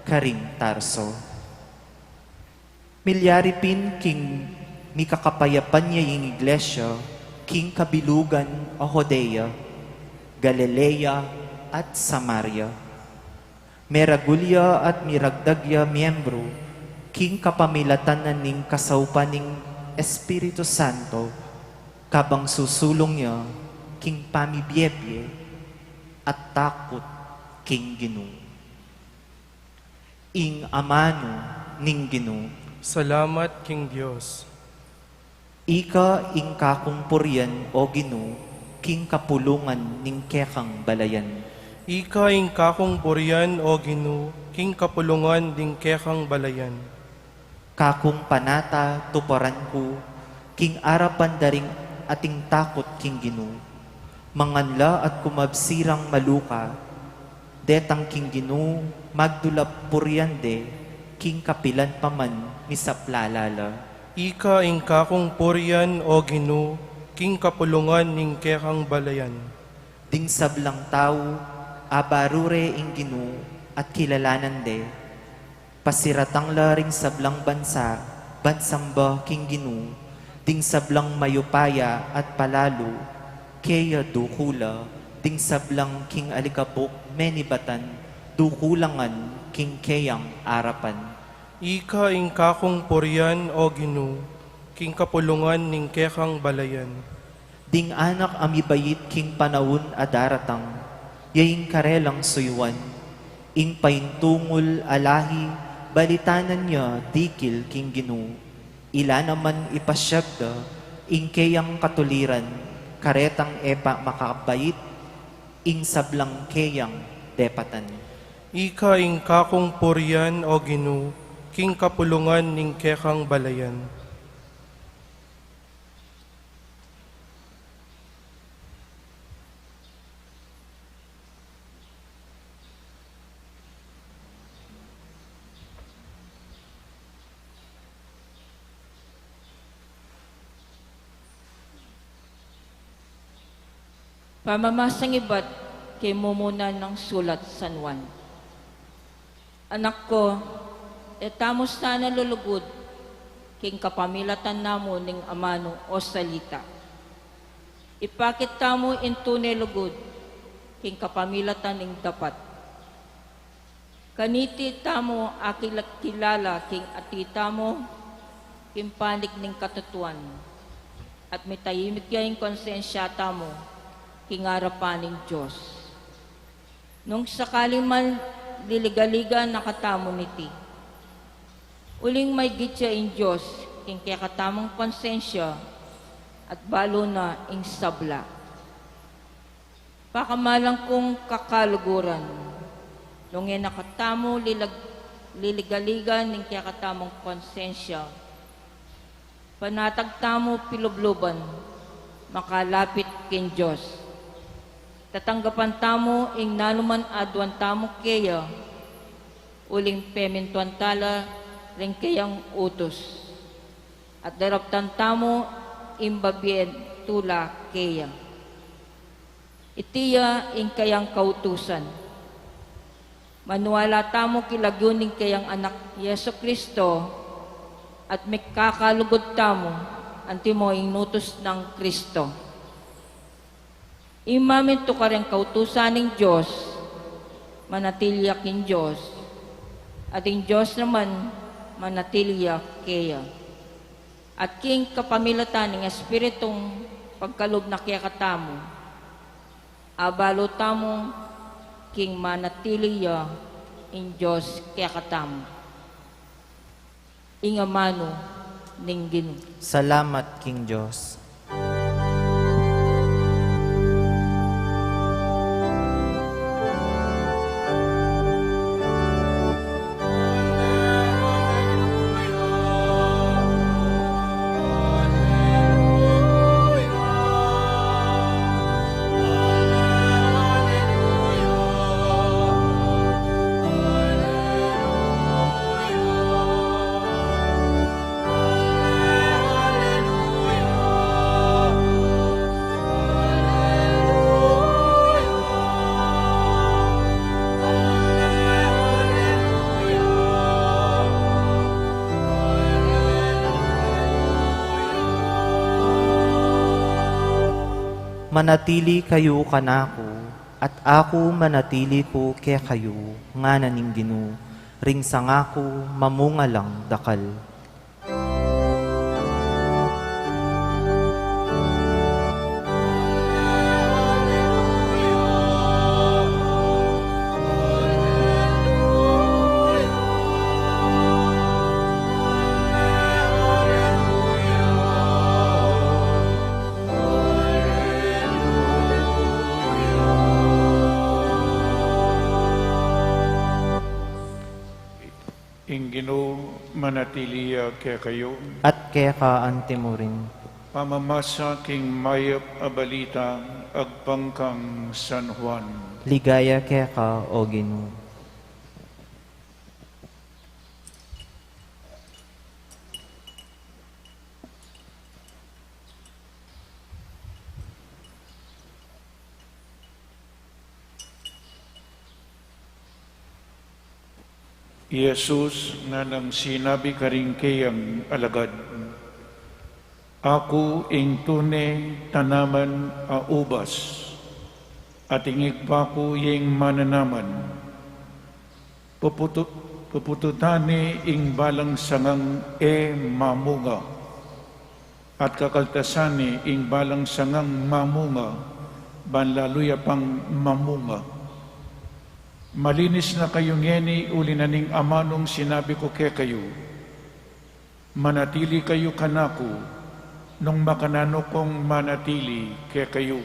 karing Tarso. Milyari pin king mikakapayapan ya ing iglesia king kabilugan a Judea, Galilea, at Samaria. Meragul ya at miragdag ya miembru king kapamilatan na ning kasaupan ning Espiritu Santo, kabang susulung ya king pamibie-bie at takut king Ginu. Ing amanu ning Ginu. Salamat king Dios. Ika ing kakung purian, o Ginu, king kapulungan ning kekang balayan. Ika ing kakung purian, o Ginu, king kapulungan ning kekang balayan. Kakung panata tuparan ku, king arapan da ring ating takut king Ginu. Mangan la at kumabsi rang maluka, detang king Ginu magdulap purian de, king kapilan pa man misaplala la. Ika ing kakung purian, o Ginu, king kapulungan ning kekang balayan. Ding sablang tau, abaru re ing Ginu at kilalanan de. Pasiratang la ring sablang bansa ban samba king Ginu, ding sablang mayupaya at palalu, keya duku la, ding sablang king alikabuk menibatan, duku la ngan king keyang arapan. Ika ing kakung purian, o Ginu, king kapulungan ning kekang balayan. Ding anak a mibait king panaun a daratang, ya ing karelang suyuan, ing paintungul a lahi, balitanan ya dikil king Ginu, ila naman ipasiag da, ing keyang katuliran, karetang e pa makabait, ing sablang keyang depatan. Ika ing kakung purian, O Ginu, king kapulungan ning kekang balayan. Pamamasang ibat king mumuna nang sulat San Juan. Anak ku, e tamu sana lulugud king kapamilatan na mu ning amanu o salita. Ipakit tamu ing tune lugud king kapamilatan ning dapat. Kaniti tamu akilala king ati tamu, king panik ning katutuan, at mitayimik ya ing konsensya tamu king arapan ning Dios. Nung sakali man liligaligan na katamu niti, uling maigit ya ing Dios king kekatamung konsensya at balu na ing sabla. Pakamalan kung kakaluguran, nung e na katamu lilag-, liligaligan ning kekatamung konsensya, panatag tamu pilubluban makalapit king Dios. Tatanggapan tamu ing nanuman aduan tamu keya, uling pemintuan tala ring keyang utus, at daraptan tamu ing babie tula keya. Iti ya ing keyang kautusan. Maniwala tamu king lagyu ning keyang Anak, Jesu Kristo, at mikakalugud tamu antimo ing nutus nang Kristo. Ing mamintu kareng kautusan ning Dios, manatili ya king Dios, at ing Dios naman manatili ya keya. At king kapamilatan ning Espiritung pagkalub na kekatamu, abalu tamu king manatili ya ing Dios kekatamu. Ing amanu ning Ginu. Salamat king Dios. Manatili kayu kanaku, at aku manatili ku kekayu, ngana ning Ginu, ring sanga ku mamunga lang dakal. Ing Ginu manatili ya kekayu. At keka antimurin. Pamamasa king mayap a balita agpang kang San Juan. Ligaya keka, O Ginu. I Jesus nganang sinabi karing keyang alagad, "Aku ing tune tanaman a ubas, at ing Ibpa ku ya ing mananaman. Puputu-, pupututan ne ing balang sangang e mamunga, at kakaltasan ne ing balang sangang mamunga, ban lalu ya pang mamunga. Malinis na kayu ngeni uli na ning amanung sinabi ku kekayu. Manatili kayu kanaku, nung makananu kung manatili kekayu."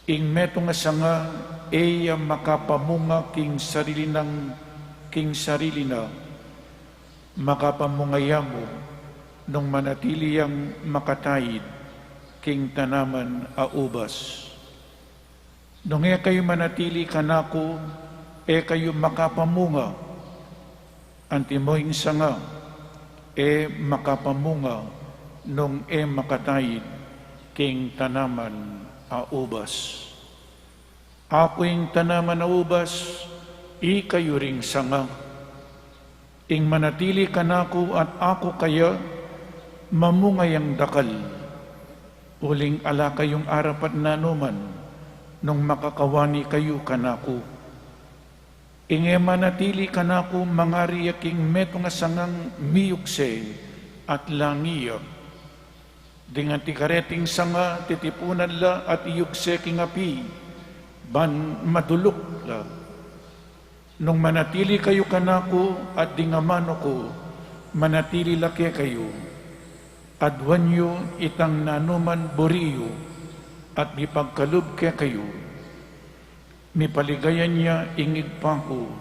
Ing metung a sanga, e ya makapamunga king sarili nang, king sarili na, makapamunga ya mu nung manatili yang makataid king tanaman a ubas. Nung e kayu manatili kanaku, e kayu makapamunga. Antimo ing sanga, e makapamunga nung e makataid king tanaman a ubas. Aku ing tanaman a ubas, ikayu ring sanga. Ing manatili kanaku at aku kaya, mamunga yang dakal. Uling ala kayung arapat nanuman nung makakawani kayu kanaku. Ing e manatili kanaku, mangari ya king metung a sangang miyugse at langi ya. Ding anti kareting sanga titipunan la at iyugse king api, ban maduluk la. Nung manatili kayu kanaku at ding amanu ku manatili la kekayu, aduan yu itang nanuman buri yu at mipagkalub kekayu. Mipaligayan ya ing Ibpa ku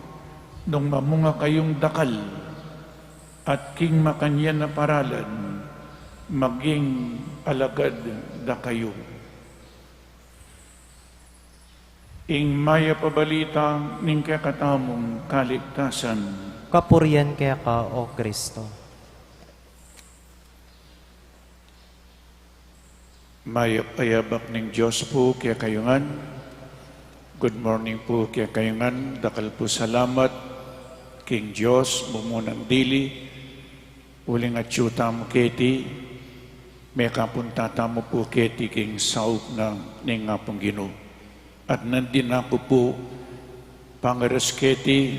nung mamunga kayung dakal, at king makanyan a paralan maging alagad da kayu. Ing mayap a balita ning kekatamung kaligtasan. Kapurian keka, O Kristo. Mayap a yabak ning Dios pu kekayu ngan. Good morning pu kekayu ngan. Dakal pu salamat king Dios, mumunang dili, uling atyu tamu keti, mekapunta tamu pu keti king saup na ning Apung Ginu. At nandin aku pu, pangaras keti,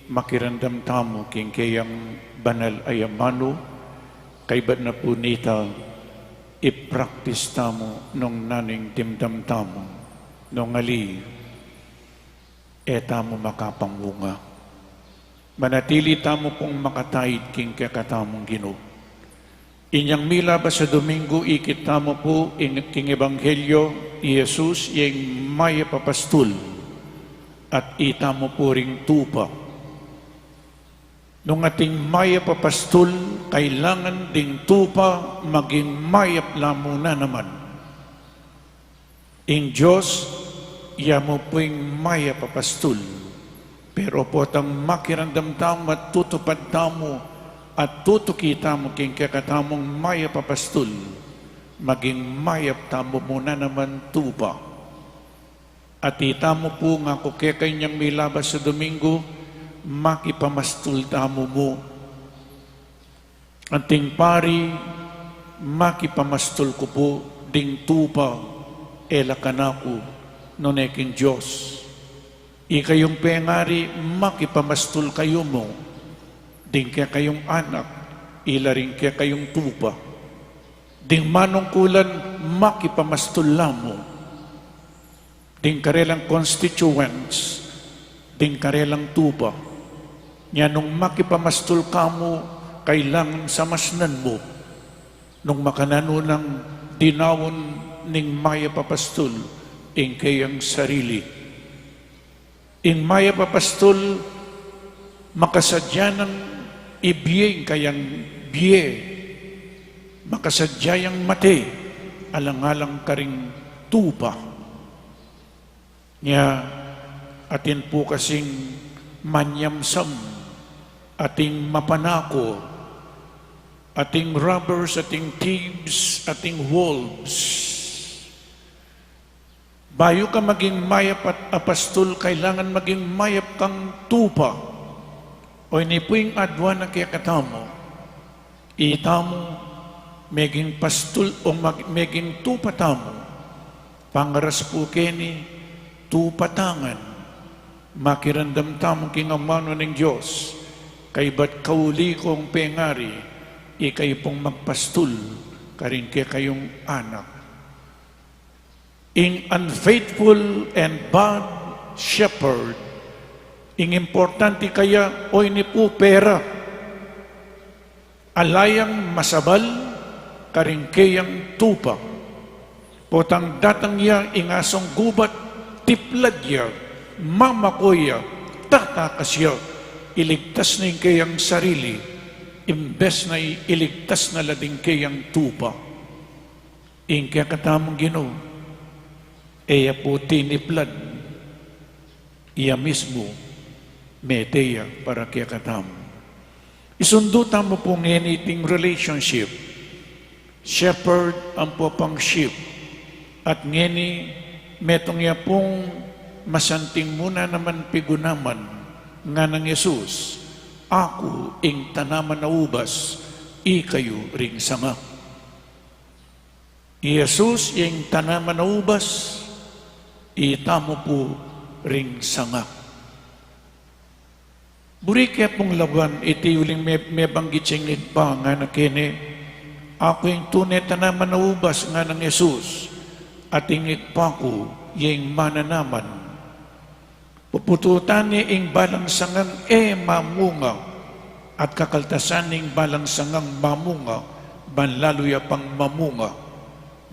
makiramdam tamu king keyang banal a amanu, kaybat na pu nita, i-practice tamu nung nanu ing dimdam tamu, nung ali, e tamu makapamunga. Manatili tamu pung makataid king kekatamung Ginu. Inyang milabas a Domingo, ikit tamu pu ing, king Ebanghelyo, i Jesus ya ing mayap a pastul, at itamu pu ring tupa. Nung ating mayap a pastul, kailangan ding tupa maging mayap la mu na naman. Ing Dios, ya mu pu ing mayap a pastul. Pero potang makiramdam tamu at tutupad tamu at tutuki tamu king kekatamung mayap a pastul, maging mayap tamu mu na naman tupa. At itamu pu ngaku keka inyang milabas a Domingo, makipamastul tamu mu. Anting pari, makipamastul ku pu ding tupa, e la kanaku, nune king Dios. Ikayung pengari, makipamastul kayu mu ding kekayung anak, ila ring kekayung tupa. Ding manungkulan, makipamastul la mu ding karelang constituents, ding karelang tupa. Nya nung makipamastul ka mu, kailangan samasnan mu nung makananu nang dinaun ning mayap a pastul ing keyang sarili. Ing mayap a pastul, makasadya nang ibie ing kayang bie, makasadya yang mate, alang-alang karing tupa. Nya, atin pu kasing manyamsam, ating mapanako, ating robbers, ating thieves, ating wolves. Bayu ka maging mayap a pastul, kailangan maging mayap kang tupa. O ini pu ing aduan na kekatamu. Itamu, meging pastul o mag-, meging tupa tamu, pangaras pu keni, tupa ta ngan. Makiramdam tamu king amanu ning Dios, kaybat kauli kung pengari, ikayu pung magpastul karing kekayung anak. Ing unfaithful and bad shepherd, ing importante kaya o ini pu pera. Ala yang masabal karing keyang tupa. Potang datang ya ing asong gubat, tiplad ya, mamako ya, tatakas ya, iligtas na ing keyang sarili, imbes na i-, iligtas na la ding keyang tupa. Ing kekatamung Ginu, e ya pu tiniplad, iya mismu mete ya para kekatamu. Isundu tamu pu ngeni iting relationship, shepherd ampo pang sheep, at ngeni metung ya pung masanting mu na naman pigunaman, nganang Jesus, "Aku ing tanaman a ubas, ikayu ring sanga." I Jesus ing tanaman a ubas, itamu pu ring sanga. Buri ke pung lawan iti uling me-, mebanggit ya ing Ibpa ngana keni, "Aku ing tune tanaman a ubas," nganang Jesus, "at ing Ibpa ku ya ing mananaman." Pupututan ne ing balang sangang e mamunga, at kakaltasan ne ing balang sangang mamunga, ban lalu ya pang mamunga.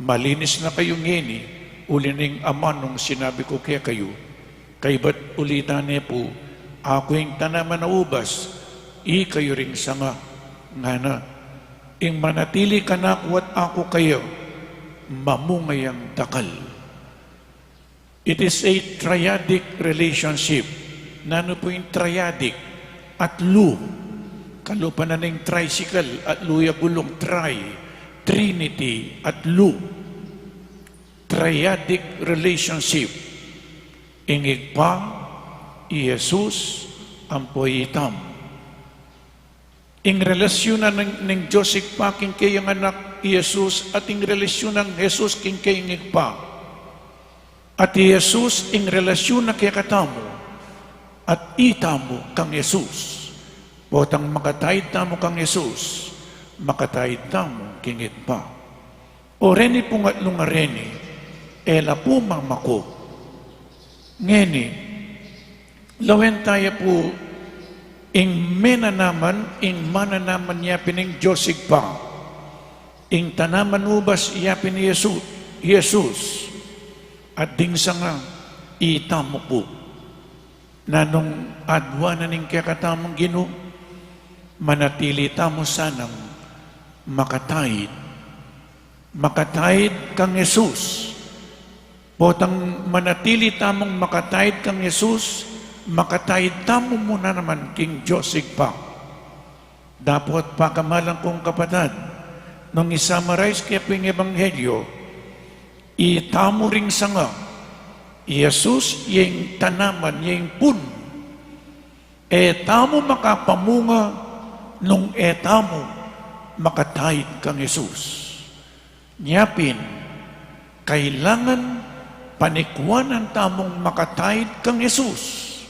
Malinis na kayu ngeni, uli ning amanung sinabi ku kekayu. Kaybat ulitan ne pu, "Aku ing tanaman a ubas, ikayu ring sanga," ngana. Ing manatili kanaku at aku kaya, mamunga yang dakal. It is a triadic relationship. Nanu pu ing triadic? Atlu. Kalupa na ning tricycle, atlu ya gulung, tri, trinity, atlu. Triadic relationship. Ing Ibpa, i Jesus, ampo itamu. Ing relasyunan ning, ning Dios Ibpa king keyang Anak i Jesus at ing relasyunan nang Jesus king keyang Ibpa. At i Jesus ing relasyun na kekatamu at itamu kang Jesus. Potang makataid tamu kang Jesus, makataid tamu king Ibpa. O reni pung atlu a reni, e la pu mamako. Ngeni, lawen taya pu ing menanaman, ing mananaman ya pin ing Dios Ibpa. Ing tanaman ubas ya pin i Yesu-, Jesus. At ding sanga, itamu pu. Nanung adwan na ning kekatamung Ginu, manatili tamu sanang makataid. Makataid kang Jesus. Potang manatili tamung makataid kang Jesus, makataid tamu mu na naman king Dios Ibpa. Dapot pakamalan kung kapatad, nung i-summarize ke pu ing ebanghelyo, itamu ring sanga, i Jesus ya ing tanaman, ya ing pun. E tamu makapamunga nung e tamu makataid kang Jesus. Nya pin, kailangan panikuanan tamung makataid kang Jesus.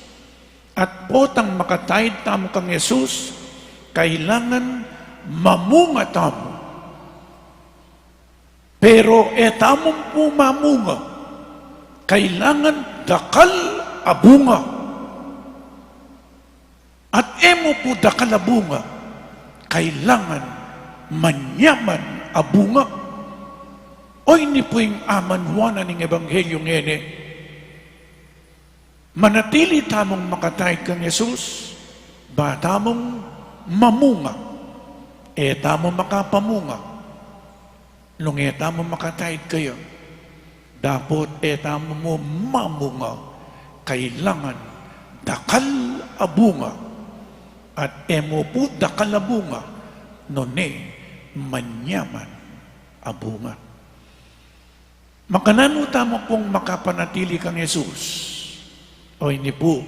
At potang makataid tamu kang Jesus, kailangan mamunga tamu. Pero e tamu pu mamunga, kailangan dakal a bunga. At e mu pu dakal a bunga, kailangan manyaman a bunga. O ini pu ing amanuan na ning ebanghelyo ngeni. Manatili tamung makataid kang Jesus, ba tamung mamunga. E tamu makapamunga nung e tamu makataid kaya. Dapot e tamu mu mamunga, kailangan dakal a bunga. At e mu pu dakal a bunga nune manyaman a bunga. Makananu tamu pung makapanatili kang Jesus? O ini pu,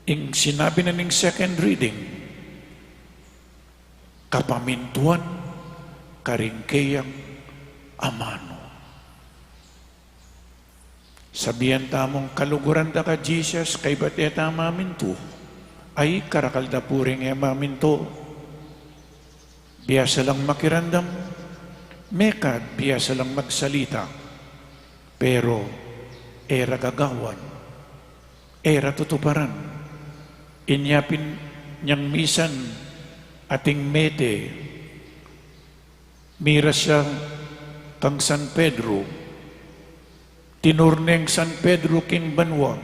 ing sinabi na ning second reading, kapamintuan karing keyang amanu. Sabian tamung kaluguran da ka Jesus, kaybat e ta mamintu. Ay, karakal da pu ring e mamintu. Biasa lang makiramdam, mekad biasa lang magsalita, pero e ra gagawan, e ra tutuparan. Inya pin nyang misan ating mete, miras ya Kang San Pedro, tinur neng San Pedro king banua.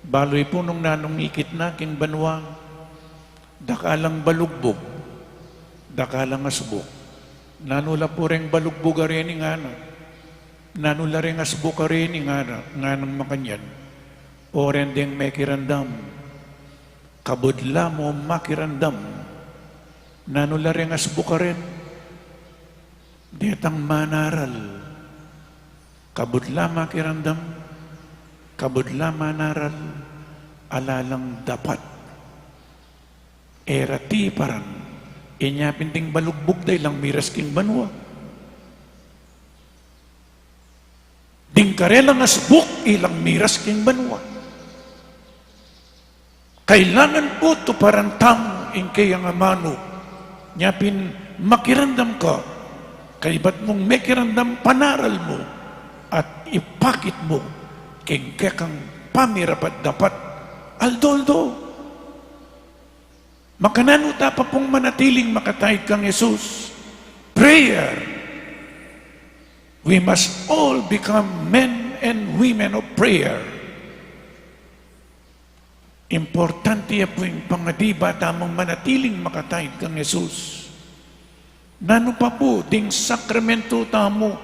Balu yu pu nung nanung ikit na king banua, dakalang balugbug, dakalang asbuk. Nanu la pu reng balugbug a reni ngana? Nanu la reng asbuk a reni ngana? Nganang makanyan, o ren deng mekiramdam, kabud la mu makiramdam. Nanu la reng asbuk a ren? Detang manaral. Kabud la makiramdam, kabud la manaral, ala lang dapat. E ra tiparan. Inya pin ding balugbug da ilang miras king banua. Ding karelang asbuk ilang miras king banua. Kailangan pu tuparan tamu ing keyang amanu. Nya pin makiramdam ka, kaybat mung mekiramdam, panaral mu at ipakit mu king kekang pamirapat-dapat aldo-aldo. Makananu ta pa pung manatiling makataid kang Jesus? Prayer. We must all become men and women of prayer. Importante ya pu ing pangadibat tamung manatiling makataid kang Jesus. Nanu pa pu ding sakramento tamu,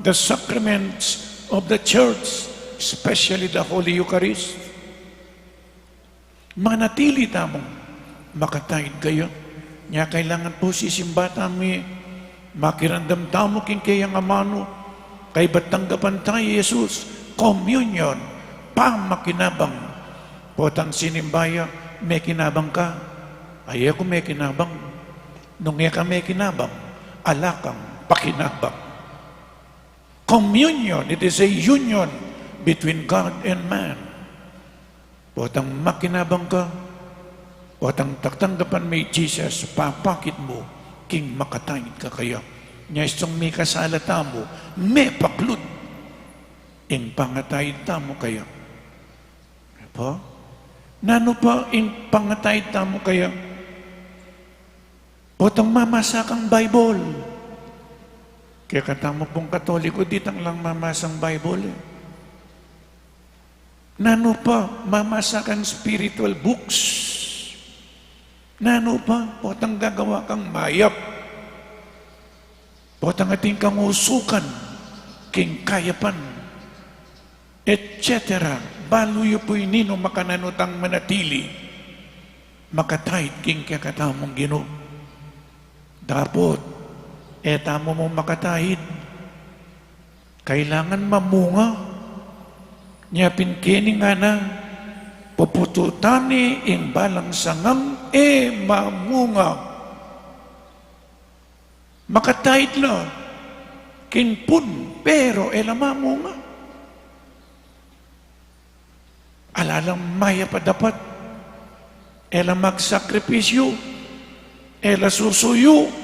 the sacraments of the church, especially the Holy Eucharist? Manatili tamung makataid kaya. Nya kailangan pu sisimba tamu, makiramdam tamu king keyang amanu, kaybat tanggapan ta i Jesus, communion, pamakinabang. Potang sinimba ya, mekinabang ka? Ay, e ku mekinabang. Nung e ka mekinabang, ala kang pakinabang. Communion, it is a union between God and man. Potang makinabang ka, potang tatanggapan me i Jesus, papakit mu king makataid ka kaya. Nya istung mikasala tamu, mepaklud ing pangataid tamu kaya. Pa? Nanu pa ing pangataid tamu kaya? Potang mamasa kang Bible. Kekatamu pung Katoliko, ditang lang mamasang Bible, e. Nanu pa, mamasa kang spiritual books. Nanu pa, potang gagawa kang mayap. Potang atin kang usukan king kayapan, et cetera. Balu yu pu ini nung makananu tang manatili makataid king kekatamung Ginu. Dapot e tamu mu makataid, kailangan mamunga. Nya pin keni ngana, pupututan ne ing balang sangang e mamunga. Makataid la king pun, pero e la mamunga. Ala lang mayap a dapat. E la magsakripisyu, e la susuyu.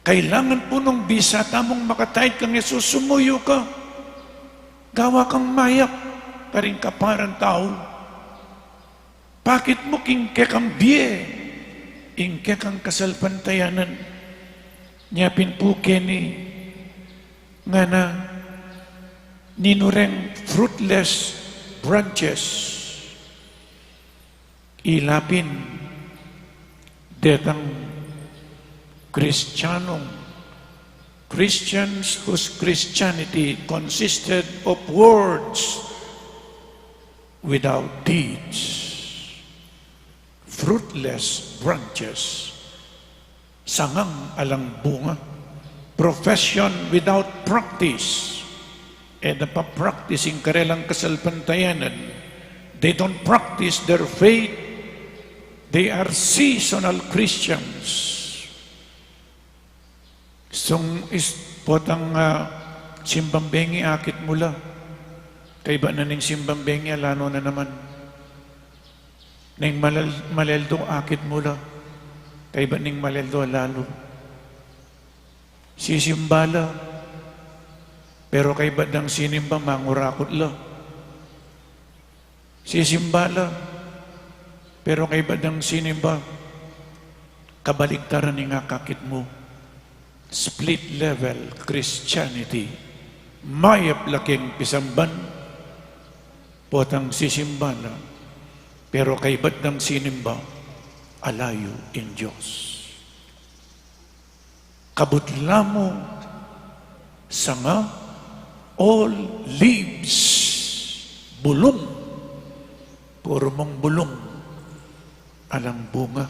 Kailangan pu nung bisa tamung makataid kang Jesus, sumuyu ka. Gawa kang mayap karing kaparang tau. Pakit mu king kekang bie ing kekang kasalpantayanan. Nya pin pu keni ngana, ninu reng fruitless branches? Ila pin detang Kristianong, Christians whose Christianity consisted of words without deeds. Fruitless branches. Sangang alang bunga. Profession without practice. E da pa-practice ing karelang kasalpantayanan. They don't practice their faith. They are seasonal Christians. Sung is potang, ah, simbang bengi akit mu la. Kaybat na ning simbang bengi, ala no na naman. Ning malel-, maleldo akit mu la. Kaybat ning maleldo, ala no. Sisimba la. Pero kaybat dang sinimba, mangurakut la. Sisimba la, pero kaybat dang sinimba, kabaliktaran ing akakit mu. Split level Christianity. Mayap la keng pisamban, potang sisimba na, pero kaybat dang sinimba, ala yu ing Dios. Kabud la mu sanga, all leaves, bulung, puru mung bulung, alang bunga.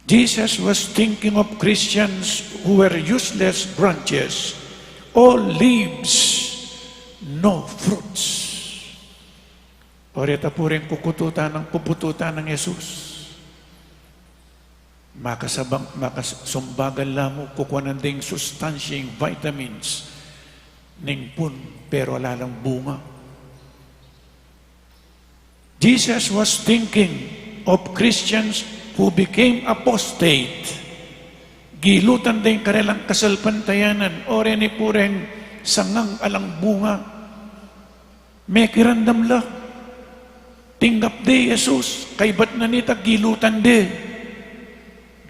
Jesus was thinking of Christians who were useless branches, all leaves, no fruits. O reta pu ring kukututan nang pupututan nang Jesus. Makasabang, makasumbagal la mu, kukuanan ding sustansya, ing vitamins ning pun, pero ala lang bunga. Jesus was thinking of Christians who became apostate. Gilutan deng karelang kasalpantayanan, o reni pu reng sangang alang bunga. Mekiramdam la. Tinggap de Jesus, kaybat na nita gilutan de.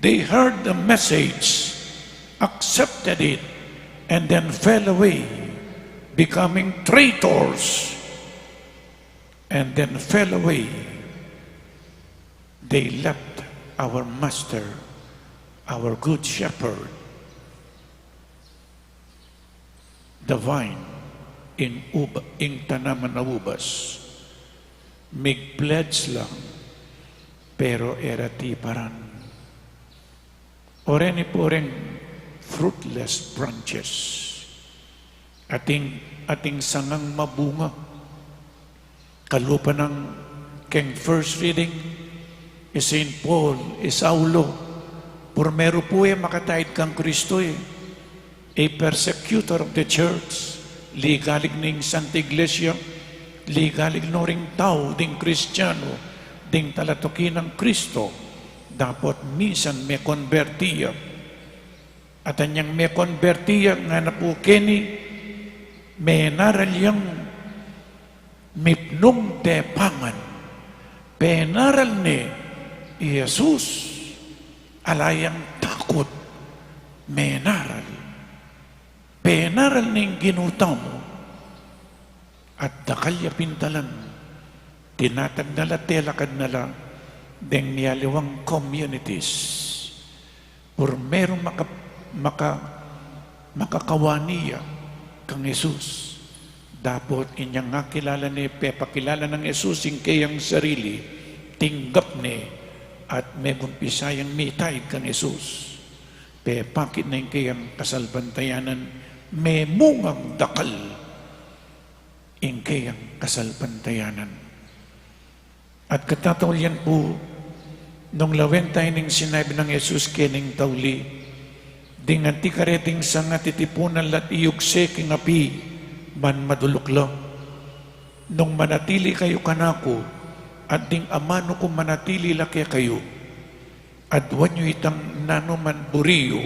They heard the message, accepted it, and then fell away, becoming traitors, and then fell away. They left our master, our good shepherd, the vine, ing uba, ing tanaman a ubas. Mig-pledge lang, pero e ra tiparan. O reni pu reng fruitless branches. Ating, ating sangang mabunga. Kalupa nang keng first reading, i Saint Paul, i Saulo, purmeru pu e makataid kang Kristo e. A persecutor of the church, ligalig ning Santa Iglesia, ligalig no ring tau ding Kristiano, ding talatuki nang Kristo, dapot misan mekonberti ya. At anyang mekonberti ya, ngana pu keni, menaral yang mipnung tepangan. Penaral ne i Jesus, ala yang takut menaral. Penaral ne ing Ginu tamu. At dakal ya pintalan, tinatag na la, telakad na la deng mialiwang communities. Purmeru maka-, maka-, makakawani ya kang Jesus. Dapot inyang akilala ne, pepakilala nang Jesus ing keyang sarili, tinggap ne, at megumpisa yang mitaid kang Jesus. Pepakit ne ing keyang kasalpantayanan, memungang dakal ing keyang kasalpantayanan. At katataulian pu, nung lawen tayu ning sinabi nang Jesus kening tauli, ding anti kareting sanga titipunan la't iyugse king api, ban maduluk la. Nung manatili kayu kanaku, at ding amanu ku manatili la kekayu, aduan yu itang nanu man buri yu,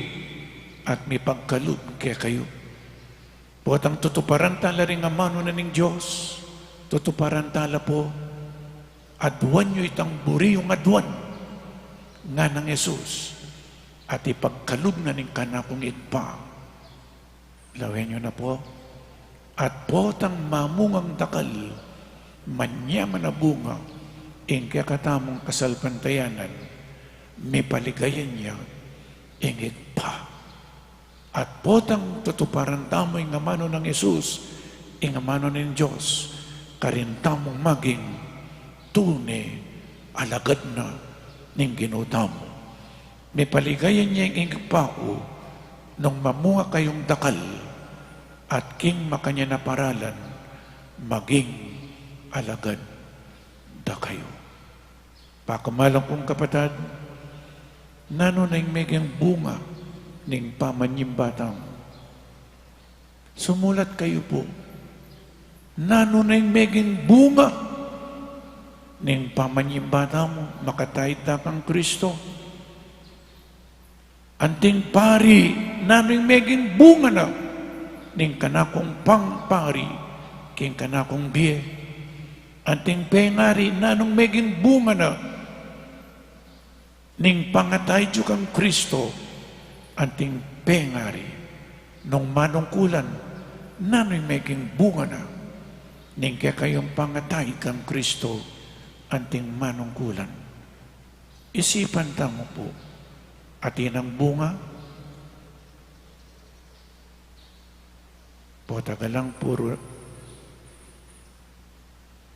at mipagkalub kekayu. Potang tutuparan tala ring amanu na ning Dios, tutuparan tala pu, aduan yu itang buri yung aduan, nganang Jesus, at ipagkalub na ning kanakung Ibpa. Lawen yu na pu, at potang mamungang dakal, manyaman a bunga, ing kekatamung kasalpantayanan, mipaligayan ya ing Ibpa. At potang tutuparan tamu ing amanu nang Jesus, ing amanu ning Dios, karin tamung maging tune alagad na ning Ginu tamu. Mipaligayan ya ing Ibpa ku, nung mamunga kayung dakal, at king makanyan a paralan, maging alagad da kayu. Pakamalan kung kapatad, nanu na ing meging bunga ning pamanyimba tamu? Sumulat kayu pu. Nanu na ing meging bunga ning pamanyimba tamu? Makataid ta kang Kristo. Anting pari, nanu ing meging bunga na ning kanakung pangpari king kanakung bie? Anting pengari, nanung meging bunga na ning pangataid yu kang Kristo Anting pengari, nung manungkulan, nanu ing meging bunga na ning kekayung pangataid kang Kristo, anting manungkulan. Isipan tamu pu, atin nang bunga, potang alang puru,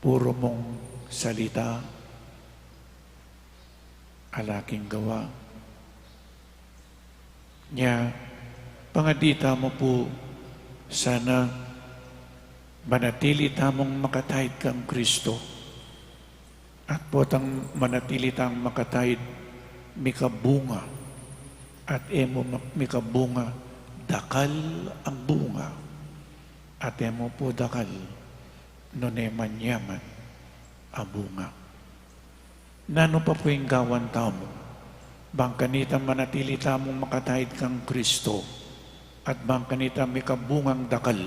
puru mung salita, ala king gawa. Nya, pangadi tamu pu, sana manatili tamung makataid kang Kristo. At potang manatili tang makataid, mikabunga. At e mu ma-, mikabunga, dakal a bunga. At e mu pu dakal, nune manyaman a bunga. Nanu pa pu ing gawan tamu, bang kanita manatili tamung makataid kang Kristo, at bang kanita mikabungang dakal,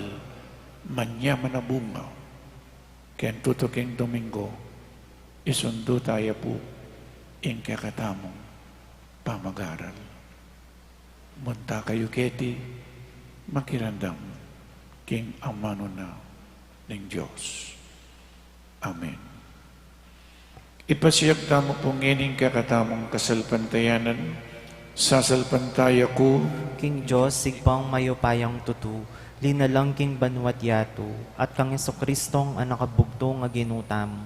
manyaman a bunga, ken tutuking Domingo, isundu taya pu ing kekatamung pamagaral. Munta kayu keti, makiramdam king amanu na ning Dios. Amen. Ipasiag tamu pu ngening kekatamung kasalpantayanan, sasalpantaya ku king Dios, Ibpang mayupayang tutu, linalang king banua't yatu, at kang Jesucristong Anak a bugtung a Ginu tamu,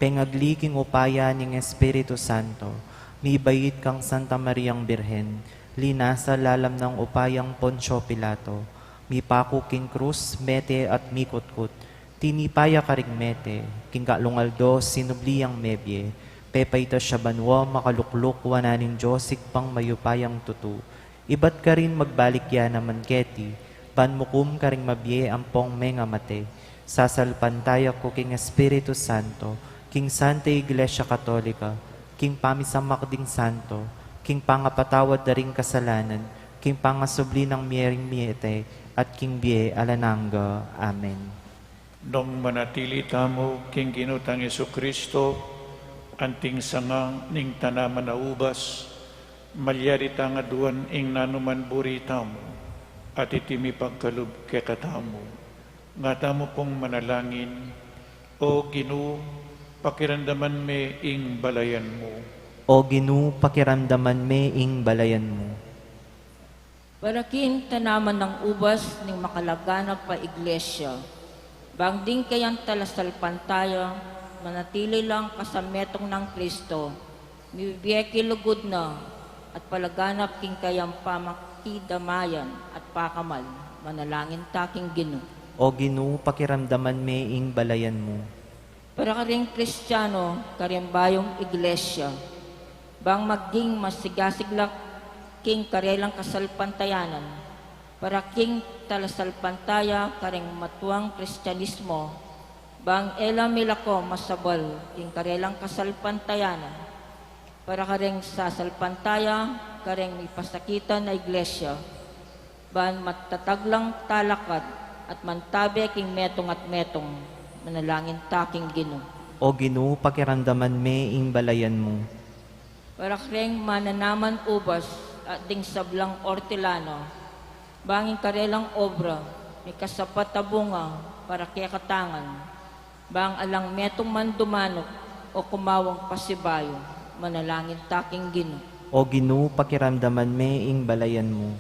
pengagli king upaya ning Espiritu Santo, mibait kang Santa Mariang Birhen, linasa lalam nang upayang Poncio Pilato, mipaku king krus, mete at mikutkut, tinipa ya karing mete, king kalung aldo sinubli yang mebie, pepaitas ya banua, makalukluk wanan ning Dios Ibpang mayupayang tutu, ibat karin magbalik ya naman keti, ban mukum karing mabie ampong mengamate. Sasalpantaya ku king Espiritu Santo, king Santa Iglesia Katolika, king pamisamak ding santo, king pangapatawad da ring kasalanan, king pangasubli nang mie ring mete, at king bie alang angga. Amen. Nung manatili tamu king Ginu tang Jesucristo, anting sanga ning tanaman a ubas, malyari tang aduan ing nanuman buri tamu, at iti mipagkalub kekatamu. Nga tamu pung manalangin, O Ginu, pakiramdaman me ing balayan mu. O Ginu, pakiramdaman me ing balayan mu. Para king tanaman nang ubas ning makalaganap a Iglesia, bang ding kayang talasalpantaya manatili lang kasametung nang Kristo, mibie king lugud na at palaganap king kayang pamakidamayan at pakamal, manalangin ta king Ginu. O Ginu, pakiramdaman me ing balayan mu. Para karing Kristiano karing bayung Iglesia, bang maging masigasig la king karelang kasalpantayanan, para king talasalpantaya karing matuang Kristianismo, bang e la milako masabal king karelang kasalpantayanan, para karing sasalpantaya karing mipasakitan a Iglesia, ban matatag lang talakad at mantabe king metung at metung, manalangin ta king Ginu. O Ginu, pakiramdaman me ing balayan mu. Para karing mananaman ubas at ding sablang ortilano, bang ing karelang obra mikasapat a bunga para kekatangan, bang alang metung man dumanuk o kumawang pasibayu, manalangin ta king Ginu. O Ginu, pakiramdaman me ing balayan mu.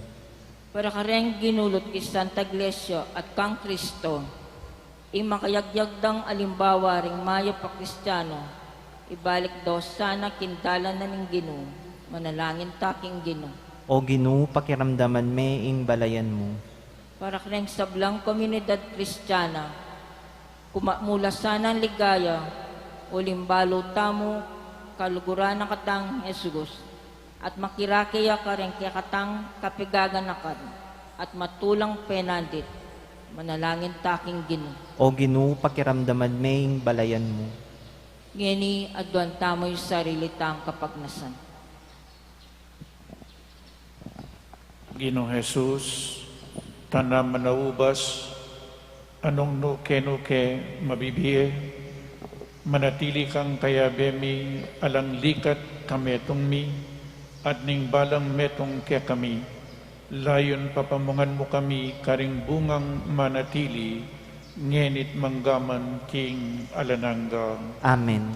Para kareng ginulut king Santa Iglesia at kang Kristo, ing makayagyag dang alimbawa ring mayap a Kristiano, ibalik da sana king dalan na ning Ginu, manalangin ta king Ginu. O Ginu, pakiramdaman me ing balayan mu. Para kareng sablang komunidad Kristiana, kumamula sanang ligaya, uling balu tamu kaluguran na katang Jesus, at makirake ya kareng kekatang kapigaganakan, at matulang penandit, manalangin ta king Ginu. O Ginu, pakiramdaman me ing balayan mu. Ngeni, aduan tamu ing sarili tang kapagnasan. Ginung Jesus, tanaman a ubas, a nung nu kenu ke mabibie, manatili kang kayabe mi alang likat kametung mi, at ning balang metung kekami, Layun papamungan mu kami karing bungang manatili, ngeni't manggaman king alang angga. Amen.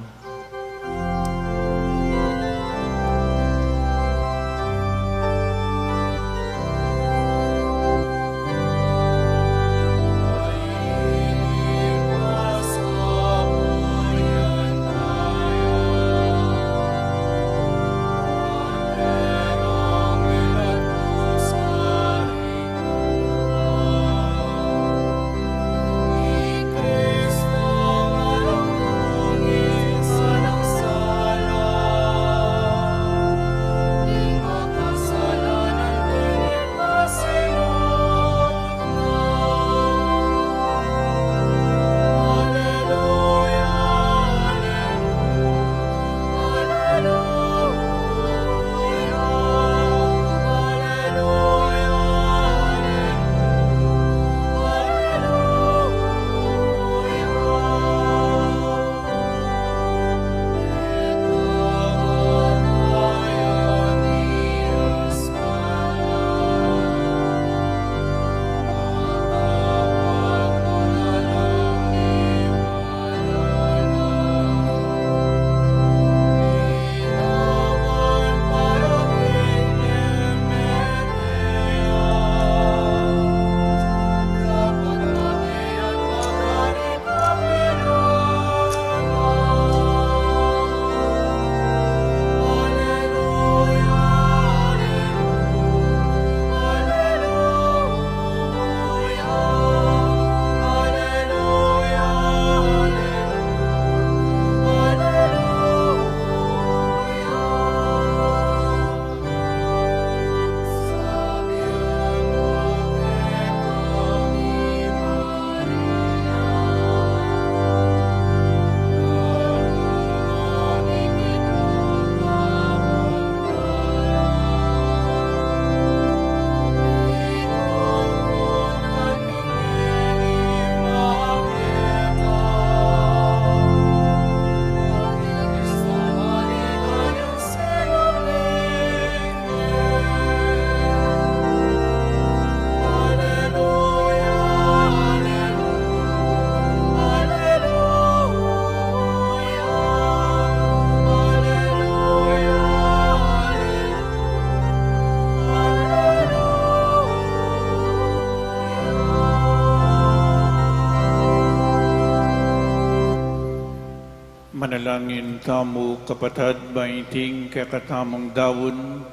Manalangin tamu, kapatad, ba iting kekatamung daun,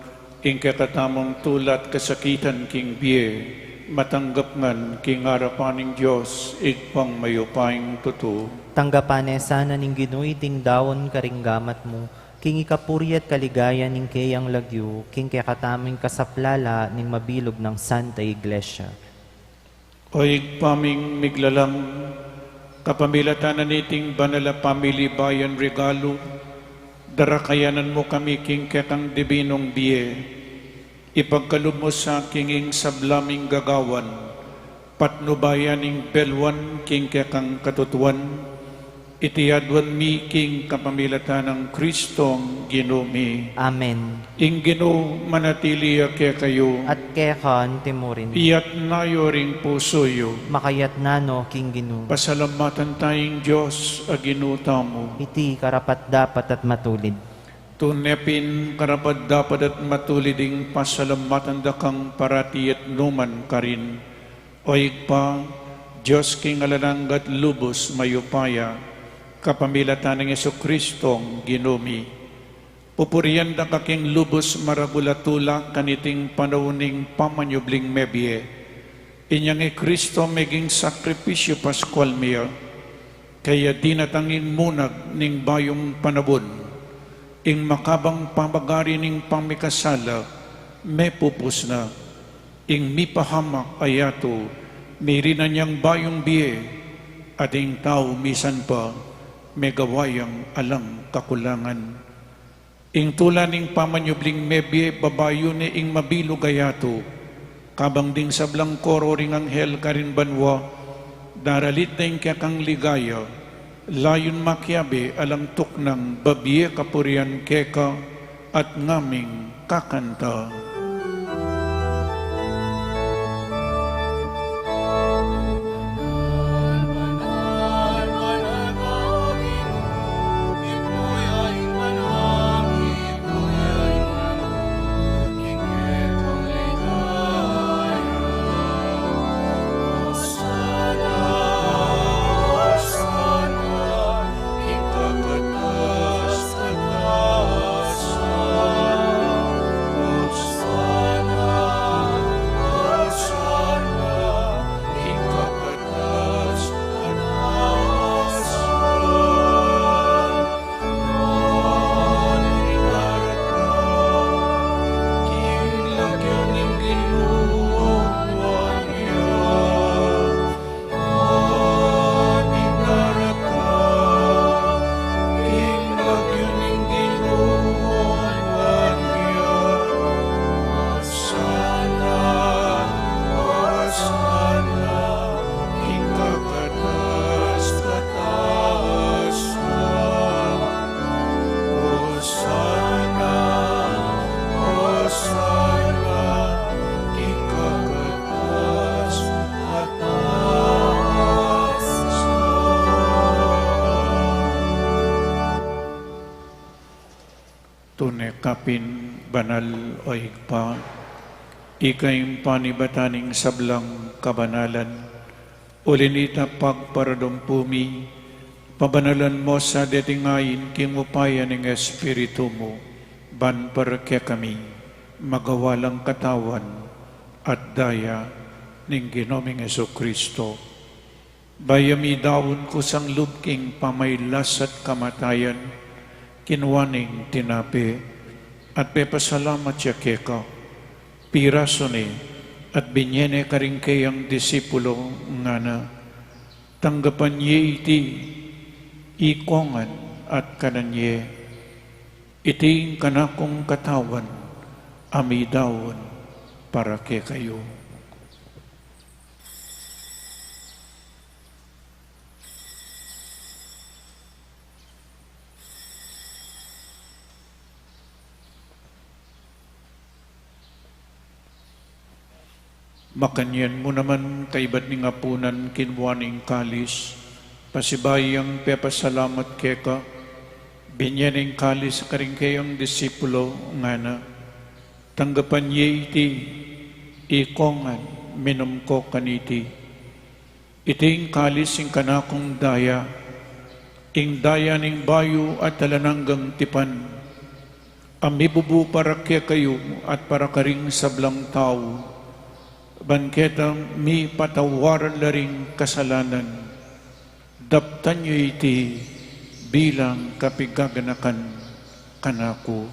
ing kekatamung tula't kasakitan king bie, matanggap ngan king arapan ning Dios, Ibpang mayupayang tutu. Tanggapan ne sana ning Ginu iting daun karing gamat mu, king ikapuri at kaligayan ning keyang lagyu, king kekatamung kasaplalan ning mabilug nang Santa Iglesia. O Ibpa ming miglalang, kapamilatan na niting banal a pamilibayan regalu, darakayanan mu kami king kekang dibinung bie. Ipagkalub mu sa king ing sabla ming gagawan, patnubayan ing belwan king kekang katutuan, iti aduan mi king kapamilatan nang Kristong Ginu mi. Amen. Ing Ginu manatili ya kekayu. At keka antimurin. Iyatna yu ring pusu yu. Makayatna no king Ginu. Pasalamatan taya ing Dios a Ginu tamu. Iti karapat-dapat at matulid. Tune pin karapat-dapat at matulid ing pasalamatan da kang parati at numan karin. O Ibpa, Dios king alang angga at lubus mayupaya, kapamilatan nang Jesucristong Ginu mi. Pupurian da ka king lubus maragul a tula kaniting panaun ning pamanyubling mebie. Inyang i Cristo meging sakripisyu Paskual mi ya, kaya dinatang ing munag ning bayung panaun, ing makabang pamagari ning pamikasala, mepupus na. Ing mipahamak a yatu, mirinan yang bayung bie, at ing tau misan pa, megawa yang alang kakulangan. Ing tula ning pamanyubling mebie, babayu ne ing mabilug a yatu, kabang ding sablang koro ring anghel karin banua, daralit da ing kekang ligaya, layun makiabe alang tuknang babie kapurian keka at ngaming kakanta. Tune ka pin banal, o Ibpa, ika ing panibatan ning sablang kabanalan. Uli na nita, pagparadumpu mi, pabanalan mu sa deting ain king upaya ning Espiritu mu, ban para kekami magawa lang katawan at daya ning Ginu ming Jesucristo. Bayu mi daun kusang lub king pamailas at kamatayan, kinua ne ing tinape, at pepasalamat ya keka, pirasu ne, at binye ne karing kayang disipulo, ngana: Tanggapan ye iti, ikongan, at kanan ye. Iti ing kanakung katawan, a midaun para kekayu. Makanyan mu naman, kaibat ning apunan, kinua ne ing kalis, pasibayu yang pepasalamat keka, binye ne ing kalis karing kayang disipulo, ngana: Tanggapan ye iti, ikongan, minum ko kaniti. Iti ing kalis ning kanakung daya, ing daya ning bayu at alang anggang tipan, a mibubu para kekayu at para karing sablang tau, ban keta mipatawaran la ring kasalanan. Daptan yu iti bilang kapigaganakan kanaku.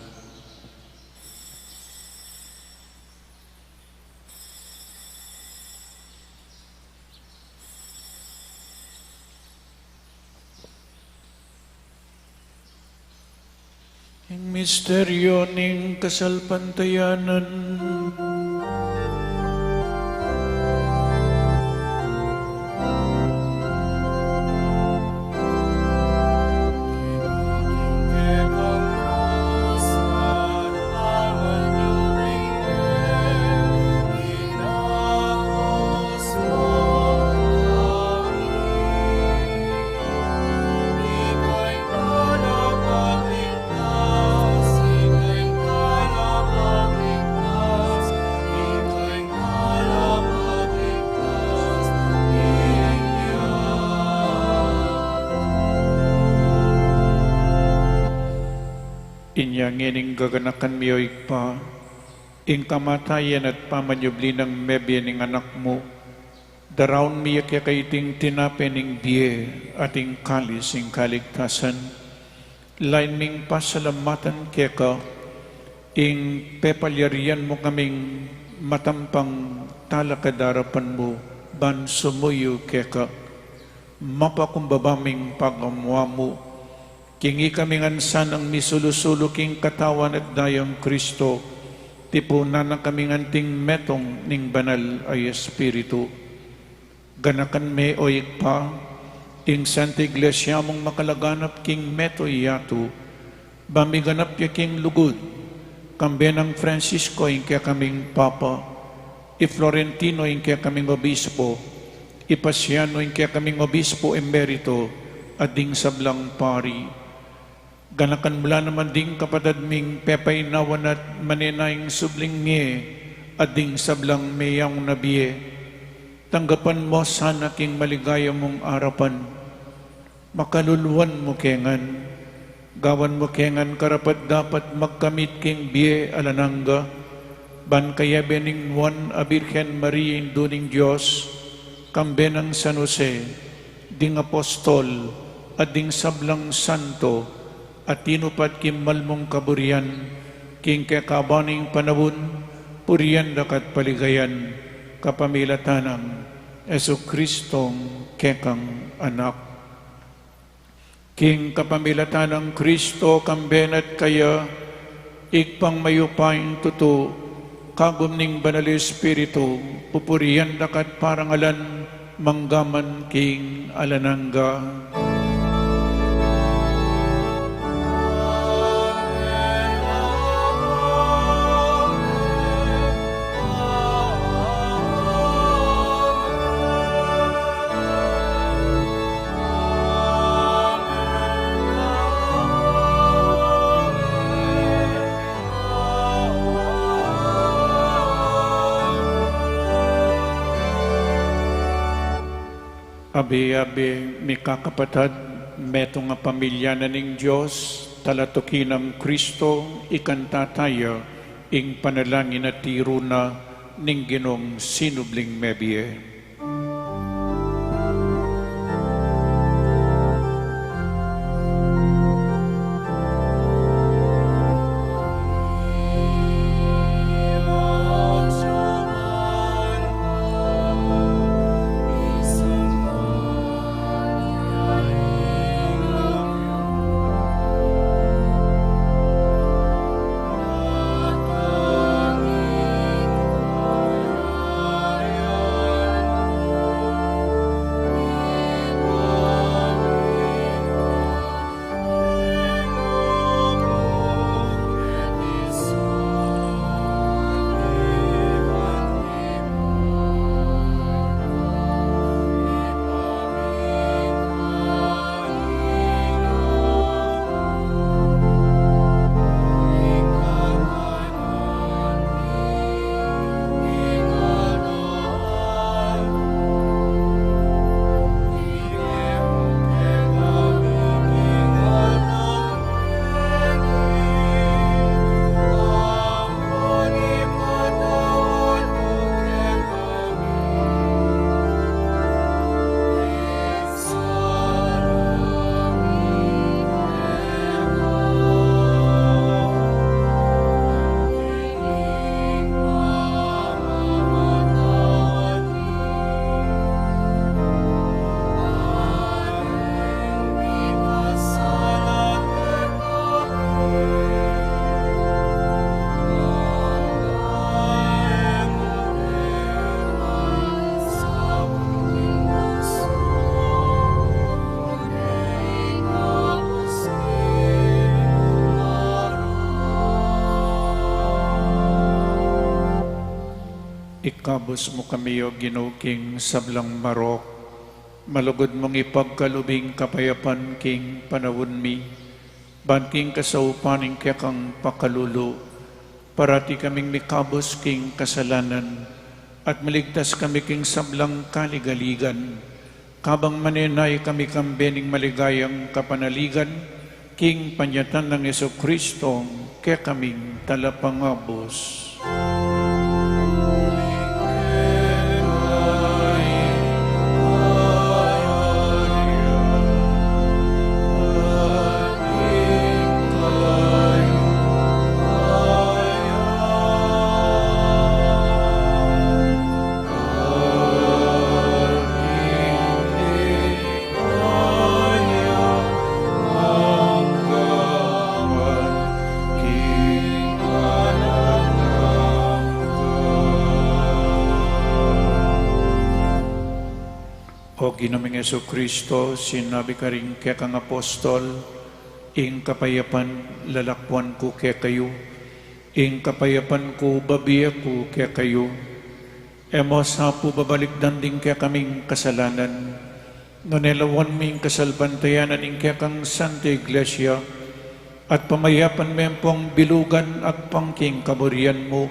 Ing misteryu ning kasalpantayanan. Inya ngening gaganakan mi, o Ibpa, ing kamatayan at pamanyubli nang mebie ning Anak mu, daraun mi ya keka iting tinape ning bie at ing kalis ning kaligtasan. Lain ming pasalamatan keka ing pepalyarian mu kaming matampang talakad king arapan mu ban sumuyu keka. Mapakumbaba ming pagamuan mu, king ikami ngan sanang misulu-sulu king katawan at dayang Kristo, tipunan na kaming anting metung ning Banal a Espiritu. Ganakan me, o Ibpa, ing Santa Iglesia mung makalaganap king metung yatu, ba miganap ya king lugud, kambe nang Francisco ing kekaming Papa, i Florentino ing kekaming Obispo, i Pasiano ing kekaming Obispo Emerito, at ding sablang pari. Ganakan mu la naman ding kapatad ming pepainawan at manenaya king subling mie, at ding sablang meyaun na bie. Tanggapan mu la sana king maligaya mung arapan. Makaluluan mu ke ngan, gawan mu ke ngan karapat-dapat magkamit king bie alang angga, ban kayabe ning Nuan a Birhen Maria, Indu ning Dios, kambe nang San Jose, ding apostol, at ding sablang santo, a tinupad king malmung kaburian, king kekaban ning panaun, purian da ka at paligayan, kapamilatan nang Jesucristong kekang Anak. King kapamilatan nang Kristo, kambe na at kaya, Ibpang mayupayang tutu, kagum ning Banal a Espiritu, pupurian da ka at parangalan, mangga man king alang angga. Abe-abe, mikakapatad, metung a pamilya na ning Dios, talatuki nang Kristo, ikanta taya ing panalangin a tiru na ning Ginung sinubling mebie. Ikabus mu kami, O Ginu, king sablang marok, malugud mung ipagkalub ing kapayapan king panaun mi, ban king kasaupan ning kekang pakalulu, parati kaming mikabus king kasalanan, at maligtas kami king sablang kaligaligan, kabang manenaya kami kambe ning maligayang kapanaligan, king panyatang nang Jesucristo, kekaming Talapangabus. O Ginu ming Jesucristo, sinabi karing kekang apostol, ing kapayapan lalakwan ku kekayu, ing kapayapan ku babie ku kekayu. E mu sa pu babalikdan ding kekaming kasalanan, nune lawan mu ing kasalpantayanan ning kekang Santa Iglesia, at pamayapan me ampong bilugan agpang king kaburian mu,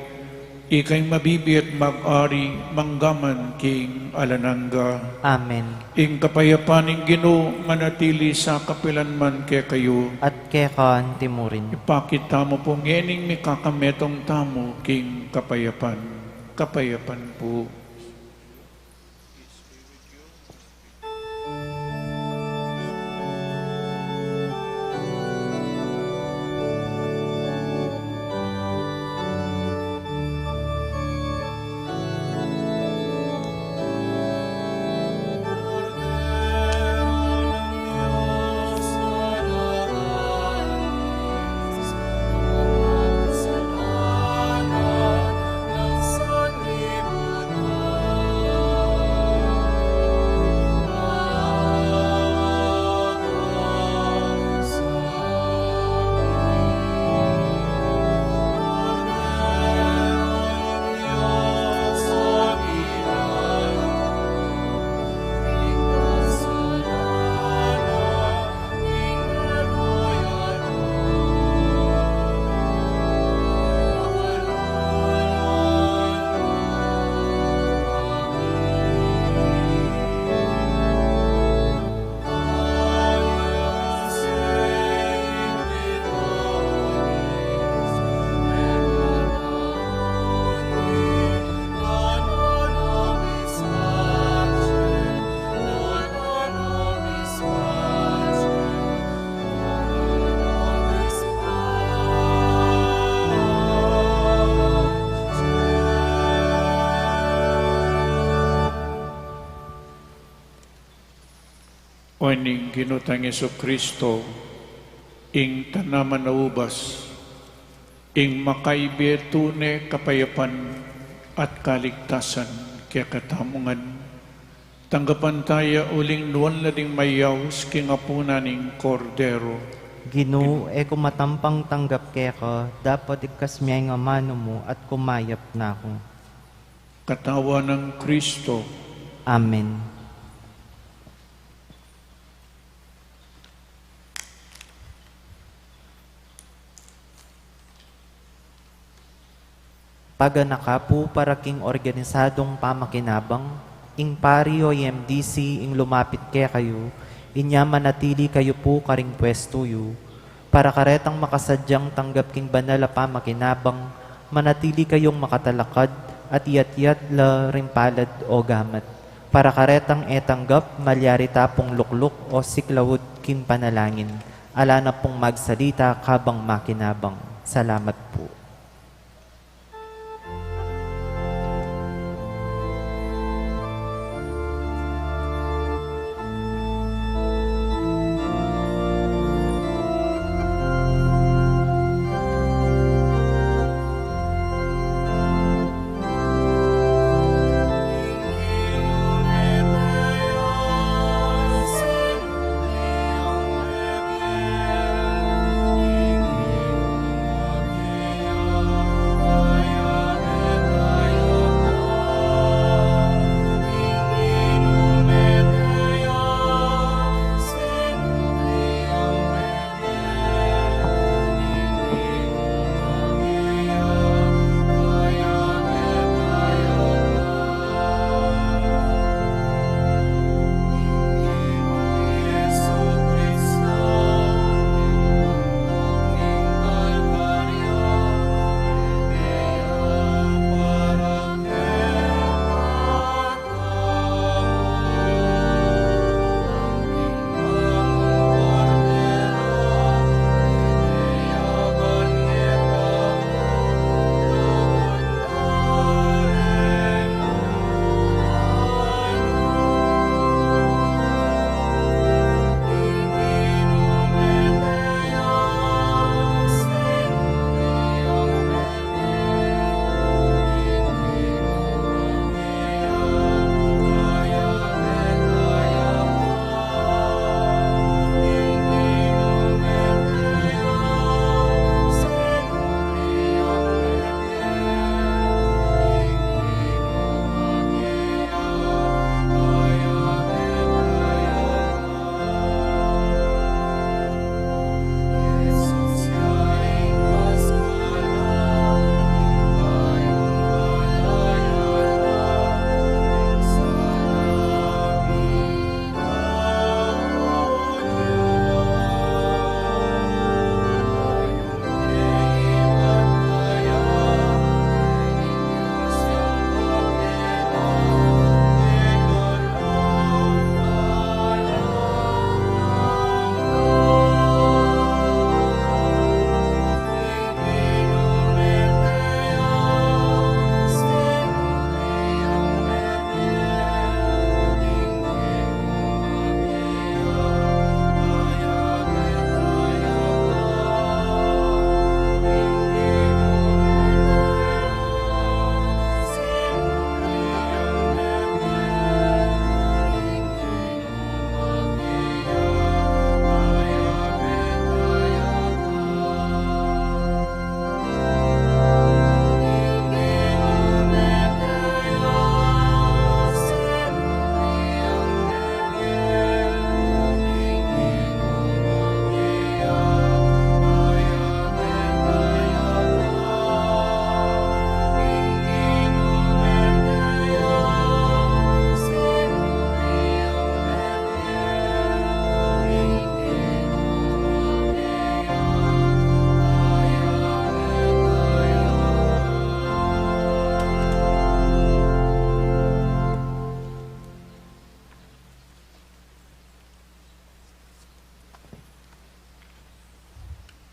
ika ing mabibie at mag-ari manggaman king alang angga. Amen. Ing kapayapan ning Ginu manatili sa kapilan man kekayu. At keka anti mu rin. Ipakit tamu pu ngening mikakametung tamu king kapayapan. Kapayapan pu. Ning Ginu tang Jesucristo, ing tanaman a ubas, ing makaibie tune kapayapan at kaligtasan kekatamu ngan. Tanggapan taya uling nuan la ding mayaus king apunan ning Kordero. Ginu, e ku matampang tanggap keka, dapot igkas me ing amanu mu at kumayap na ku. Katawan nang Kristo. Amen. Paganaka pu para king organisadung pamakinabang, ing pari o ing M D C ing lumapit kekayu, inya manatili kayu pu karing pwestu yu, para karetang makasadyang tanggap king banal a pamakinabang, manatili kayung makatalakad at iyat-iyat la ring palad o gamat. Para karetang e tanggap, malyari ta pung lukluk o siklaud king panalangin. Ala na pung magsalita kabang makinabang. Salamat pu.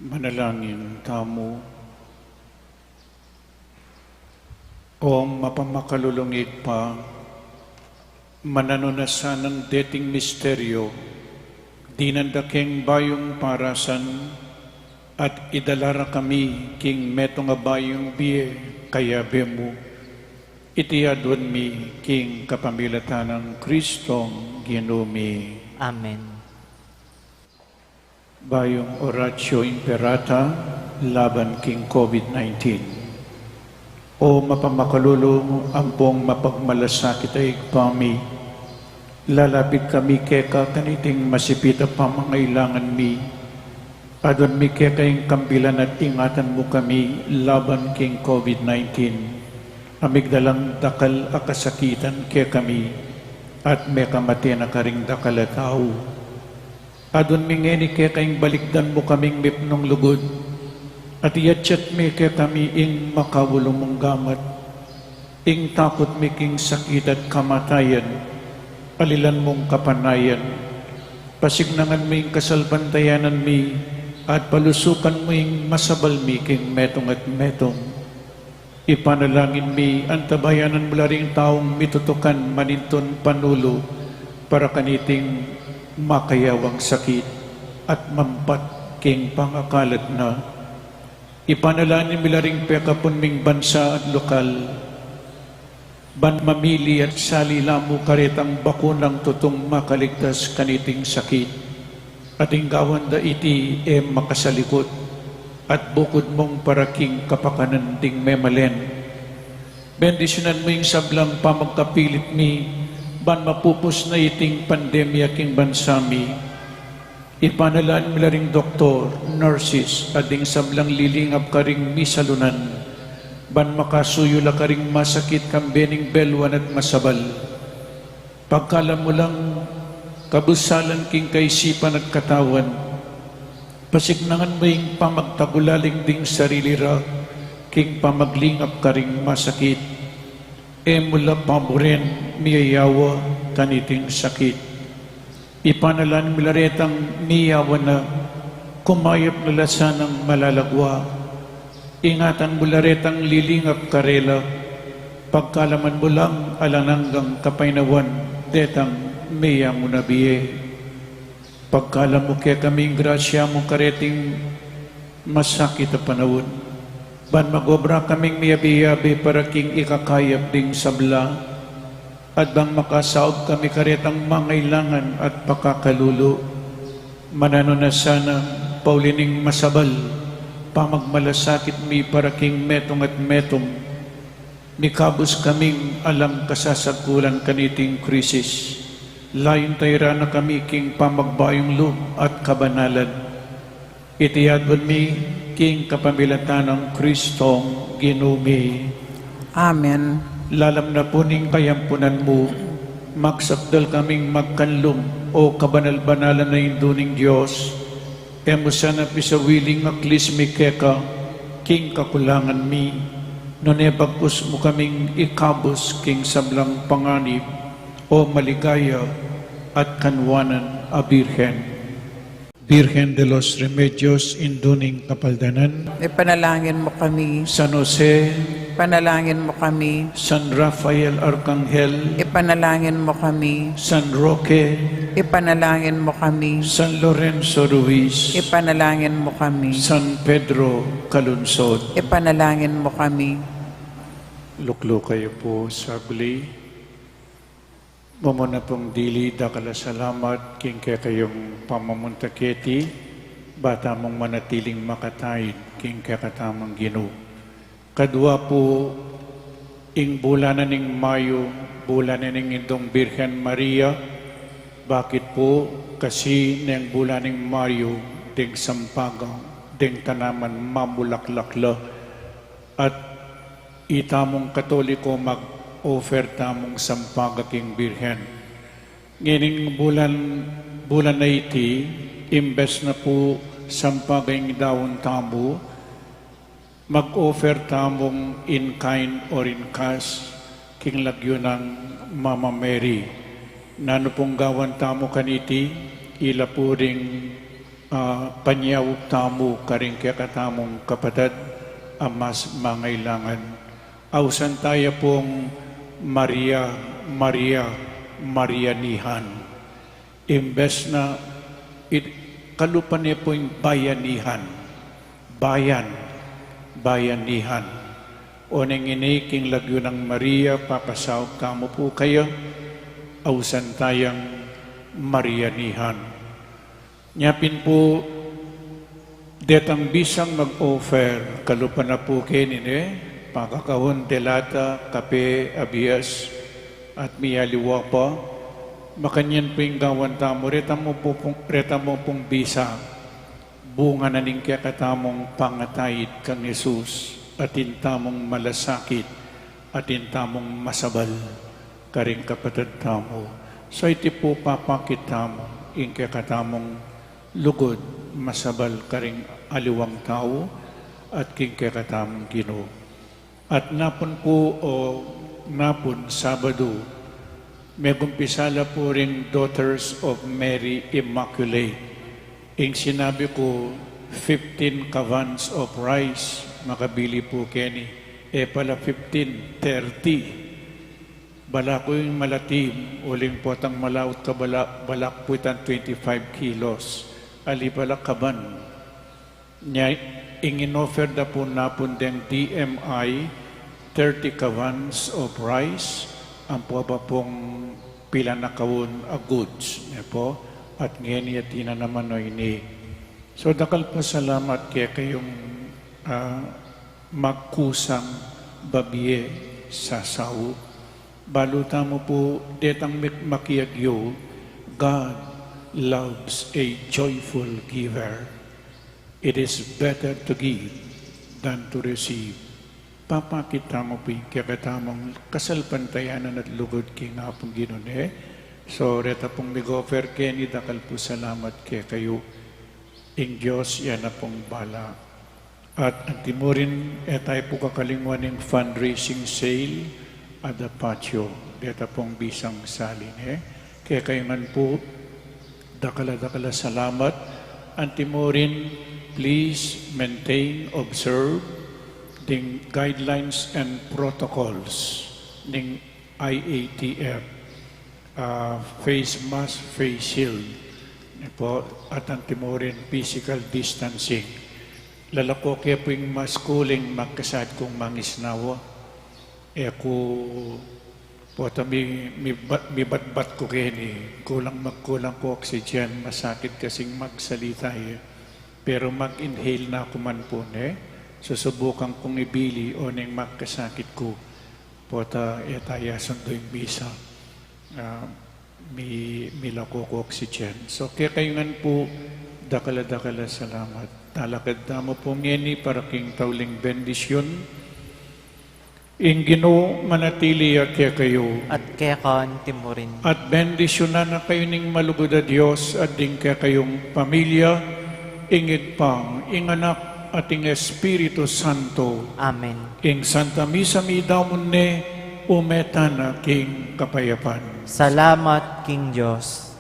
Manalangin tamu. O mapamakalulung Ibpa, mananu na sanang deting misteryo Dinan da keng bayung parasan, at idala ra kami king metung a bayung bie, kayabe mu. Iti aduan mi king kapamilatan nang Kristong Ginu mi. Amen. Bayung Oratio Imperata laban king COVID nineteen. O mapamakalulu ampong mapagmalasakit a Ibpa mi, lalapit kami keka kaniting masipit a pamangailangan mi. Aduan mi keka ing kambilan at ingatan mu kami laban king COVID nineteen. A migdalang dakal a kasakitan kekami, at mekamate na karing dakal a tau. Aduan mi ngeni keka ing balikdan mu kaming mipnung lugud, at iyatyat mi kekami ing makaulu mung gamat. Ing takut mi king sakit at kamatayan, alilan mung kapanayan. Pasignangan mu ing kasalpantayanan mi, at palusukan mu ing masabal mi king metung at metung. Ipanalangin mi, antabayanan mu la ring taung mitutukan manintun panulu para kaniting makayawang sakit at mampat king pangakalat na. Ipanalangin mi la ring pekapun ming bansa at lokal, ban mamili at sali la mu karetang bakunang tutung makaligtas kaniting sakit. At ing gawan da iti e makasalikut, at bukud mung para king kapakanan ding memalen. Bendisyunan mu ing sablang pamagkapilit mi, ban mapupus na iting pandemya king bansa mi. Ipanalangin mi la ring doktor, nurses, at ding sablang lilingap karing misalunan, ban makasuyu la karing masakit kambe ning beluan at masabal. Pagkalam mu lang kabusalan king kaisipan at katawan, pasignangan mu ing pamagtagulaling ding sarili ra king pamaglingap karing masakit. E mu la paburen miyayawa kaniting sakit. Ipanalangin mi la retang miyawa na, kumayap na la sanang malalagwa. Ingatan mu la retang lilingap karela, pagkalaman mu lang alang anggang kapaynawan detang miyamuna bie. Pagkalam mu kekaming grasya mu kareting masakit a panaun, ban mag-obra kaming miyabe-yabe para king ikakayap ding sabla, at bang makasaup kami karetang mangailangan at pakakalulu. Mananu na sana, pauli ning masabal pamagmalasakit mi para king metung at metung, mikabus kaming alang kasasagkulan kaniting krisis. Layun tayra na kami king pamagbayung lub at kabanalan. Iti aduan mi king kapamilatan nang Kristong Ginu mi. Amen. Lalam na pu ning kayampunan mu, magsakdal kaming magkanlum, o kabanal-banalan a Indu ning Dios. E mu sana pisawiling aklis mi keka king kakulangan mi, nune bagkus mu kaming ikabus king sablang panganib, o maligaya at kanwanan a Birhen. Birhen de los Remedios, Indu ning Kapaldanan. Ipanalangin mu kami. San Jose. Ipanalangin mu kami. San Rafael Arkanghel. Ipanalangin mu kami. San Roque. Ipanalangin mu kami. San Lorenzo Ruiz. Ipanalangin mu kami. San Pedro Calungsod. Ipanalangin mu kami. Lukluk kayu pu saglit. Mumuna pung dili, dakal a salamat king kekayung pamamunta keti, ba tamung manatiling makataid king kekatamung Ginu. Kadua pu, ing bulan na ning Mayu, bulan na ning Indung Birhen Maria. Bakit pu? Kasi neng bulan ning Mayu, deng sampaga, deng tanaman mamulaklak la. At itamung Katoliko mag-offer tamung sampaga king Birhen. Ngening bulan, bulan a iti, imbes na pu sampaga ing daun tamu, mag-offer tamung in kind or in cash king lagyu nang Mama Mary. Nanu pung gawan tamu kaniti? Ila pu ring, ah, panyaup tamu karing kekatamung kapatad a mas mangailangan. Ausan taya pung Maria, Maria, Marianihan. Imbes na Kalupa ne pu ing bayanihan. Bayan, bayanihan. Oneng ini king lagyu nang Maria, papasaup tamu pu kaya, ausan tayang Marianihan. Nya pin pu, detang bisang mag-offer, kalupa na pu keni ne, pakakahun, delata, kape, abias, at miyaliwa pa, makanyan pu ing gawan tamu, reta mu pu pung, reta mu pung bisa, bunga na ning kekatamung pangataid kang Jesus, atin tamung malasakit, atin tamung masabal karing kapatad tamu. So iti pu papakit tamu, ing kekatamung lugud masabal karing aliwang tau, at king kekatamung Ginu. At napun pu o napun Sabadu, megumpisa la pu ring Daughters of Mary Immaculate. Ing sinabi ku, fifteen kavans of rice, makabili pu keni. E pala fifteen, thirty. Balaku ing malatim, uling potang malaut ka bala, balak pu itang twenty-five kilos. Ali pala kavan. Nya, ing in-offer da pu napun deng D M I, thirty kavans of rice, ampo aba pung pilan a kaun a goods, ne pu, at ngeni atin na naman o ini. So, dakal pu salamat kekayung, ah, magkusang babie sasaup. Balu tamu pu, detang mik-, makiagyu, God loves a joyful giver. It is better to give than to receive. Papakit tamu pu ing kekatamung kasalpantayanan at lugud king Apung Ginu ne. So, reta pung mig-offer keni, dakal pu salamat kekayu. Ing Dios ya na pung bala. At antimurin, e tayu pu kakalingwan ing fundraising sale at the patio. Deta pung bisang sali ne. Kekayu ngan pu, dakal a dakal a salamat. Antimurin, please maintain, observe ding guidelines and protocols ning I A T F, ah, face mask, face shield, ne pu, at antimurin physical distancing. Lalako ke pu ing mask ku uling magkasakit kung mangisnawa. E ku, pota mi, mi bat-, mibatbat ku keni, kulang, magkulang ku oxygen, masakit kasing magsalita e. Pero mag-inhale na ku man pu ne, susubukan kung ibili oneng magkasakit ku. Pota e taya sundu ing misa, ah, mi-, milako ku oxygen. So, kekayu ngan pu, dakal a dakal a salamat. Talakad tamu pu ngeni para king tauling bendisyun. Ing Ginu manatili ya kekayu. At keka antimurin. At bendisyunan na kayu ning malugud a Dios, at ding kekayung pamilya, ing Ibpa, ing Anak, at ing Espiritu Santo. Amen. Ing Santa Misa midamun ne, ume tana king kapayapan. Salamat king Dios.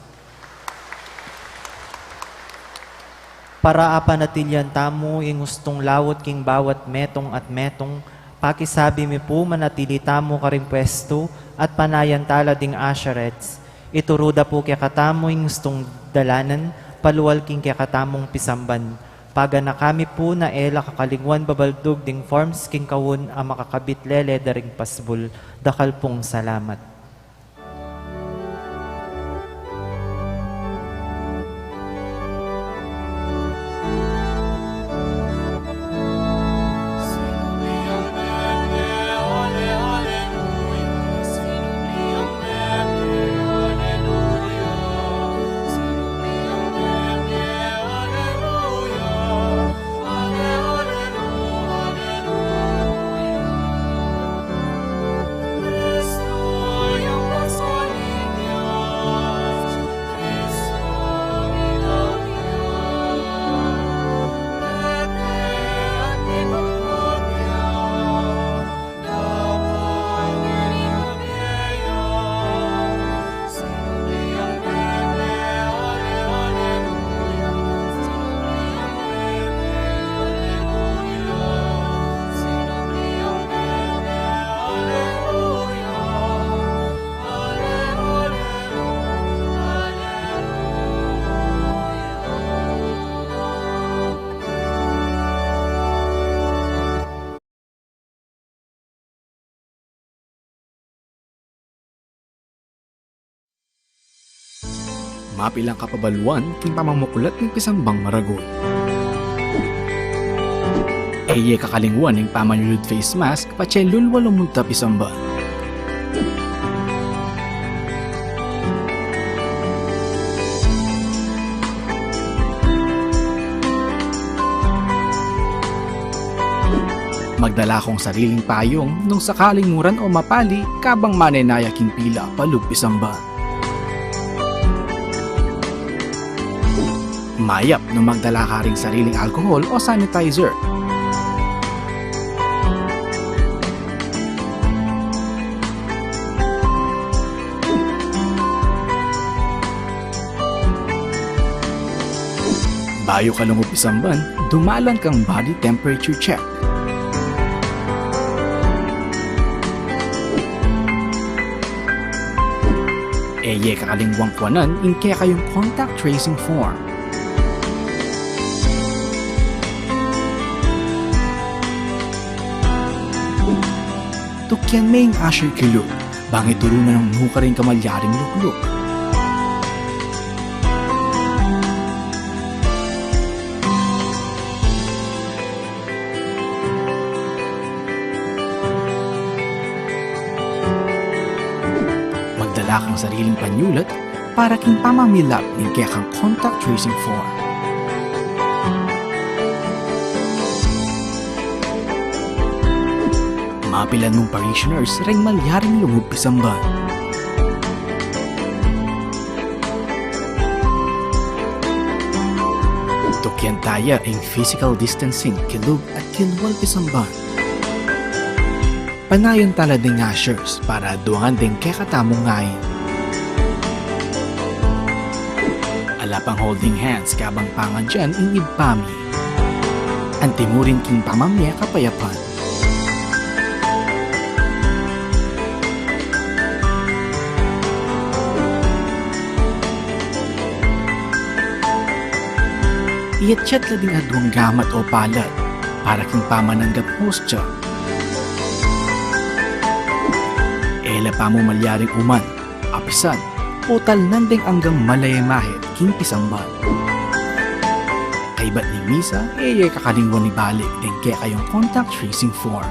Para apanatilian tamu ing ustung laut king bawat metung at metung, pakisabi mi pu manatili tamu karing pwestu at panayan tala ding usherettes. Ituru da pu kekatamu ing ustung dalanan, palual king kekatamung pisamban. Paganaka mi pu na e la kakalingwan babaldug ding forms king kaun a makakabit lele da ring pasbul. Dakal pung salamat. Mapilan kapabaluan king pamamuklat ning pisambang maragul. E ye kakalingwan ing pamanyulud face mask patse lulwa lumunta pisamban. Magdala kong sariling payung nung sakaling muran o mapali kabang manenaya king pila palub pisamban. Mayap nung magdala ka ring sariling alcohol o sanitizer. Bayu ka lungub pisamban, dumalan kang body temperature check. E ye kakalingwan kuanan ing kekayung contact tracing form. Tukyan me ing usher kilub, bang ituru na nung nukarin ka malyaring lukluk. Magdala kang sariling panyulat para king pamamilap ning kekang contact tracing form. Mapilan mung parishioners ring malyaring lungub pisamban. Tukyan taya ing physical distancing kilub at kilwal pisamban. Panayan tala ding ushers para duangan ding kekatamung ngain. Ala pang holding hands kabang pangadyan ing ibpa mi. Antimurin king pamamye kapayapan. Iyatyat la ding aduang gamat o palad para king pamananggap hostya. E la pamu malyaring uman, apisan, o talnan ding anggang malaya mahit king pisamban. Kaybat ning misa, e ye kakalingwan ibalik ding kekayung contact tracing form.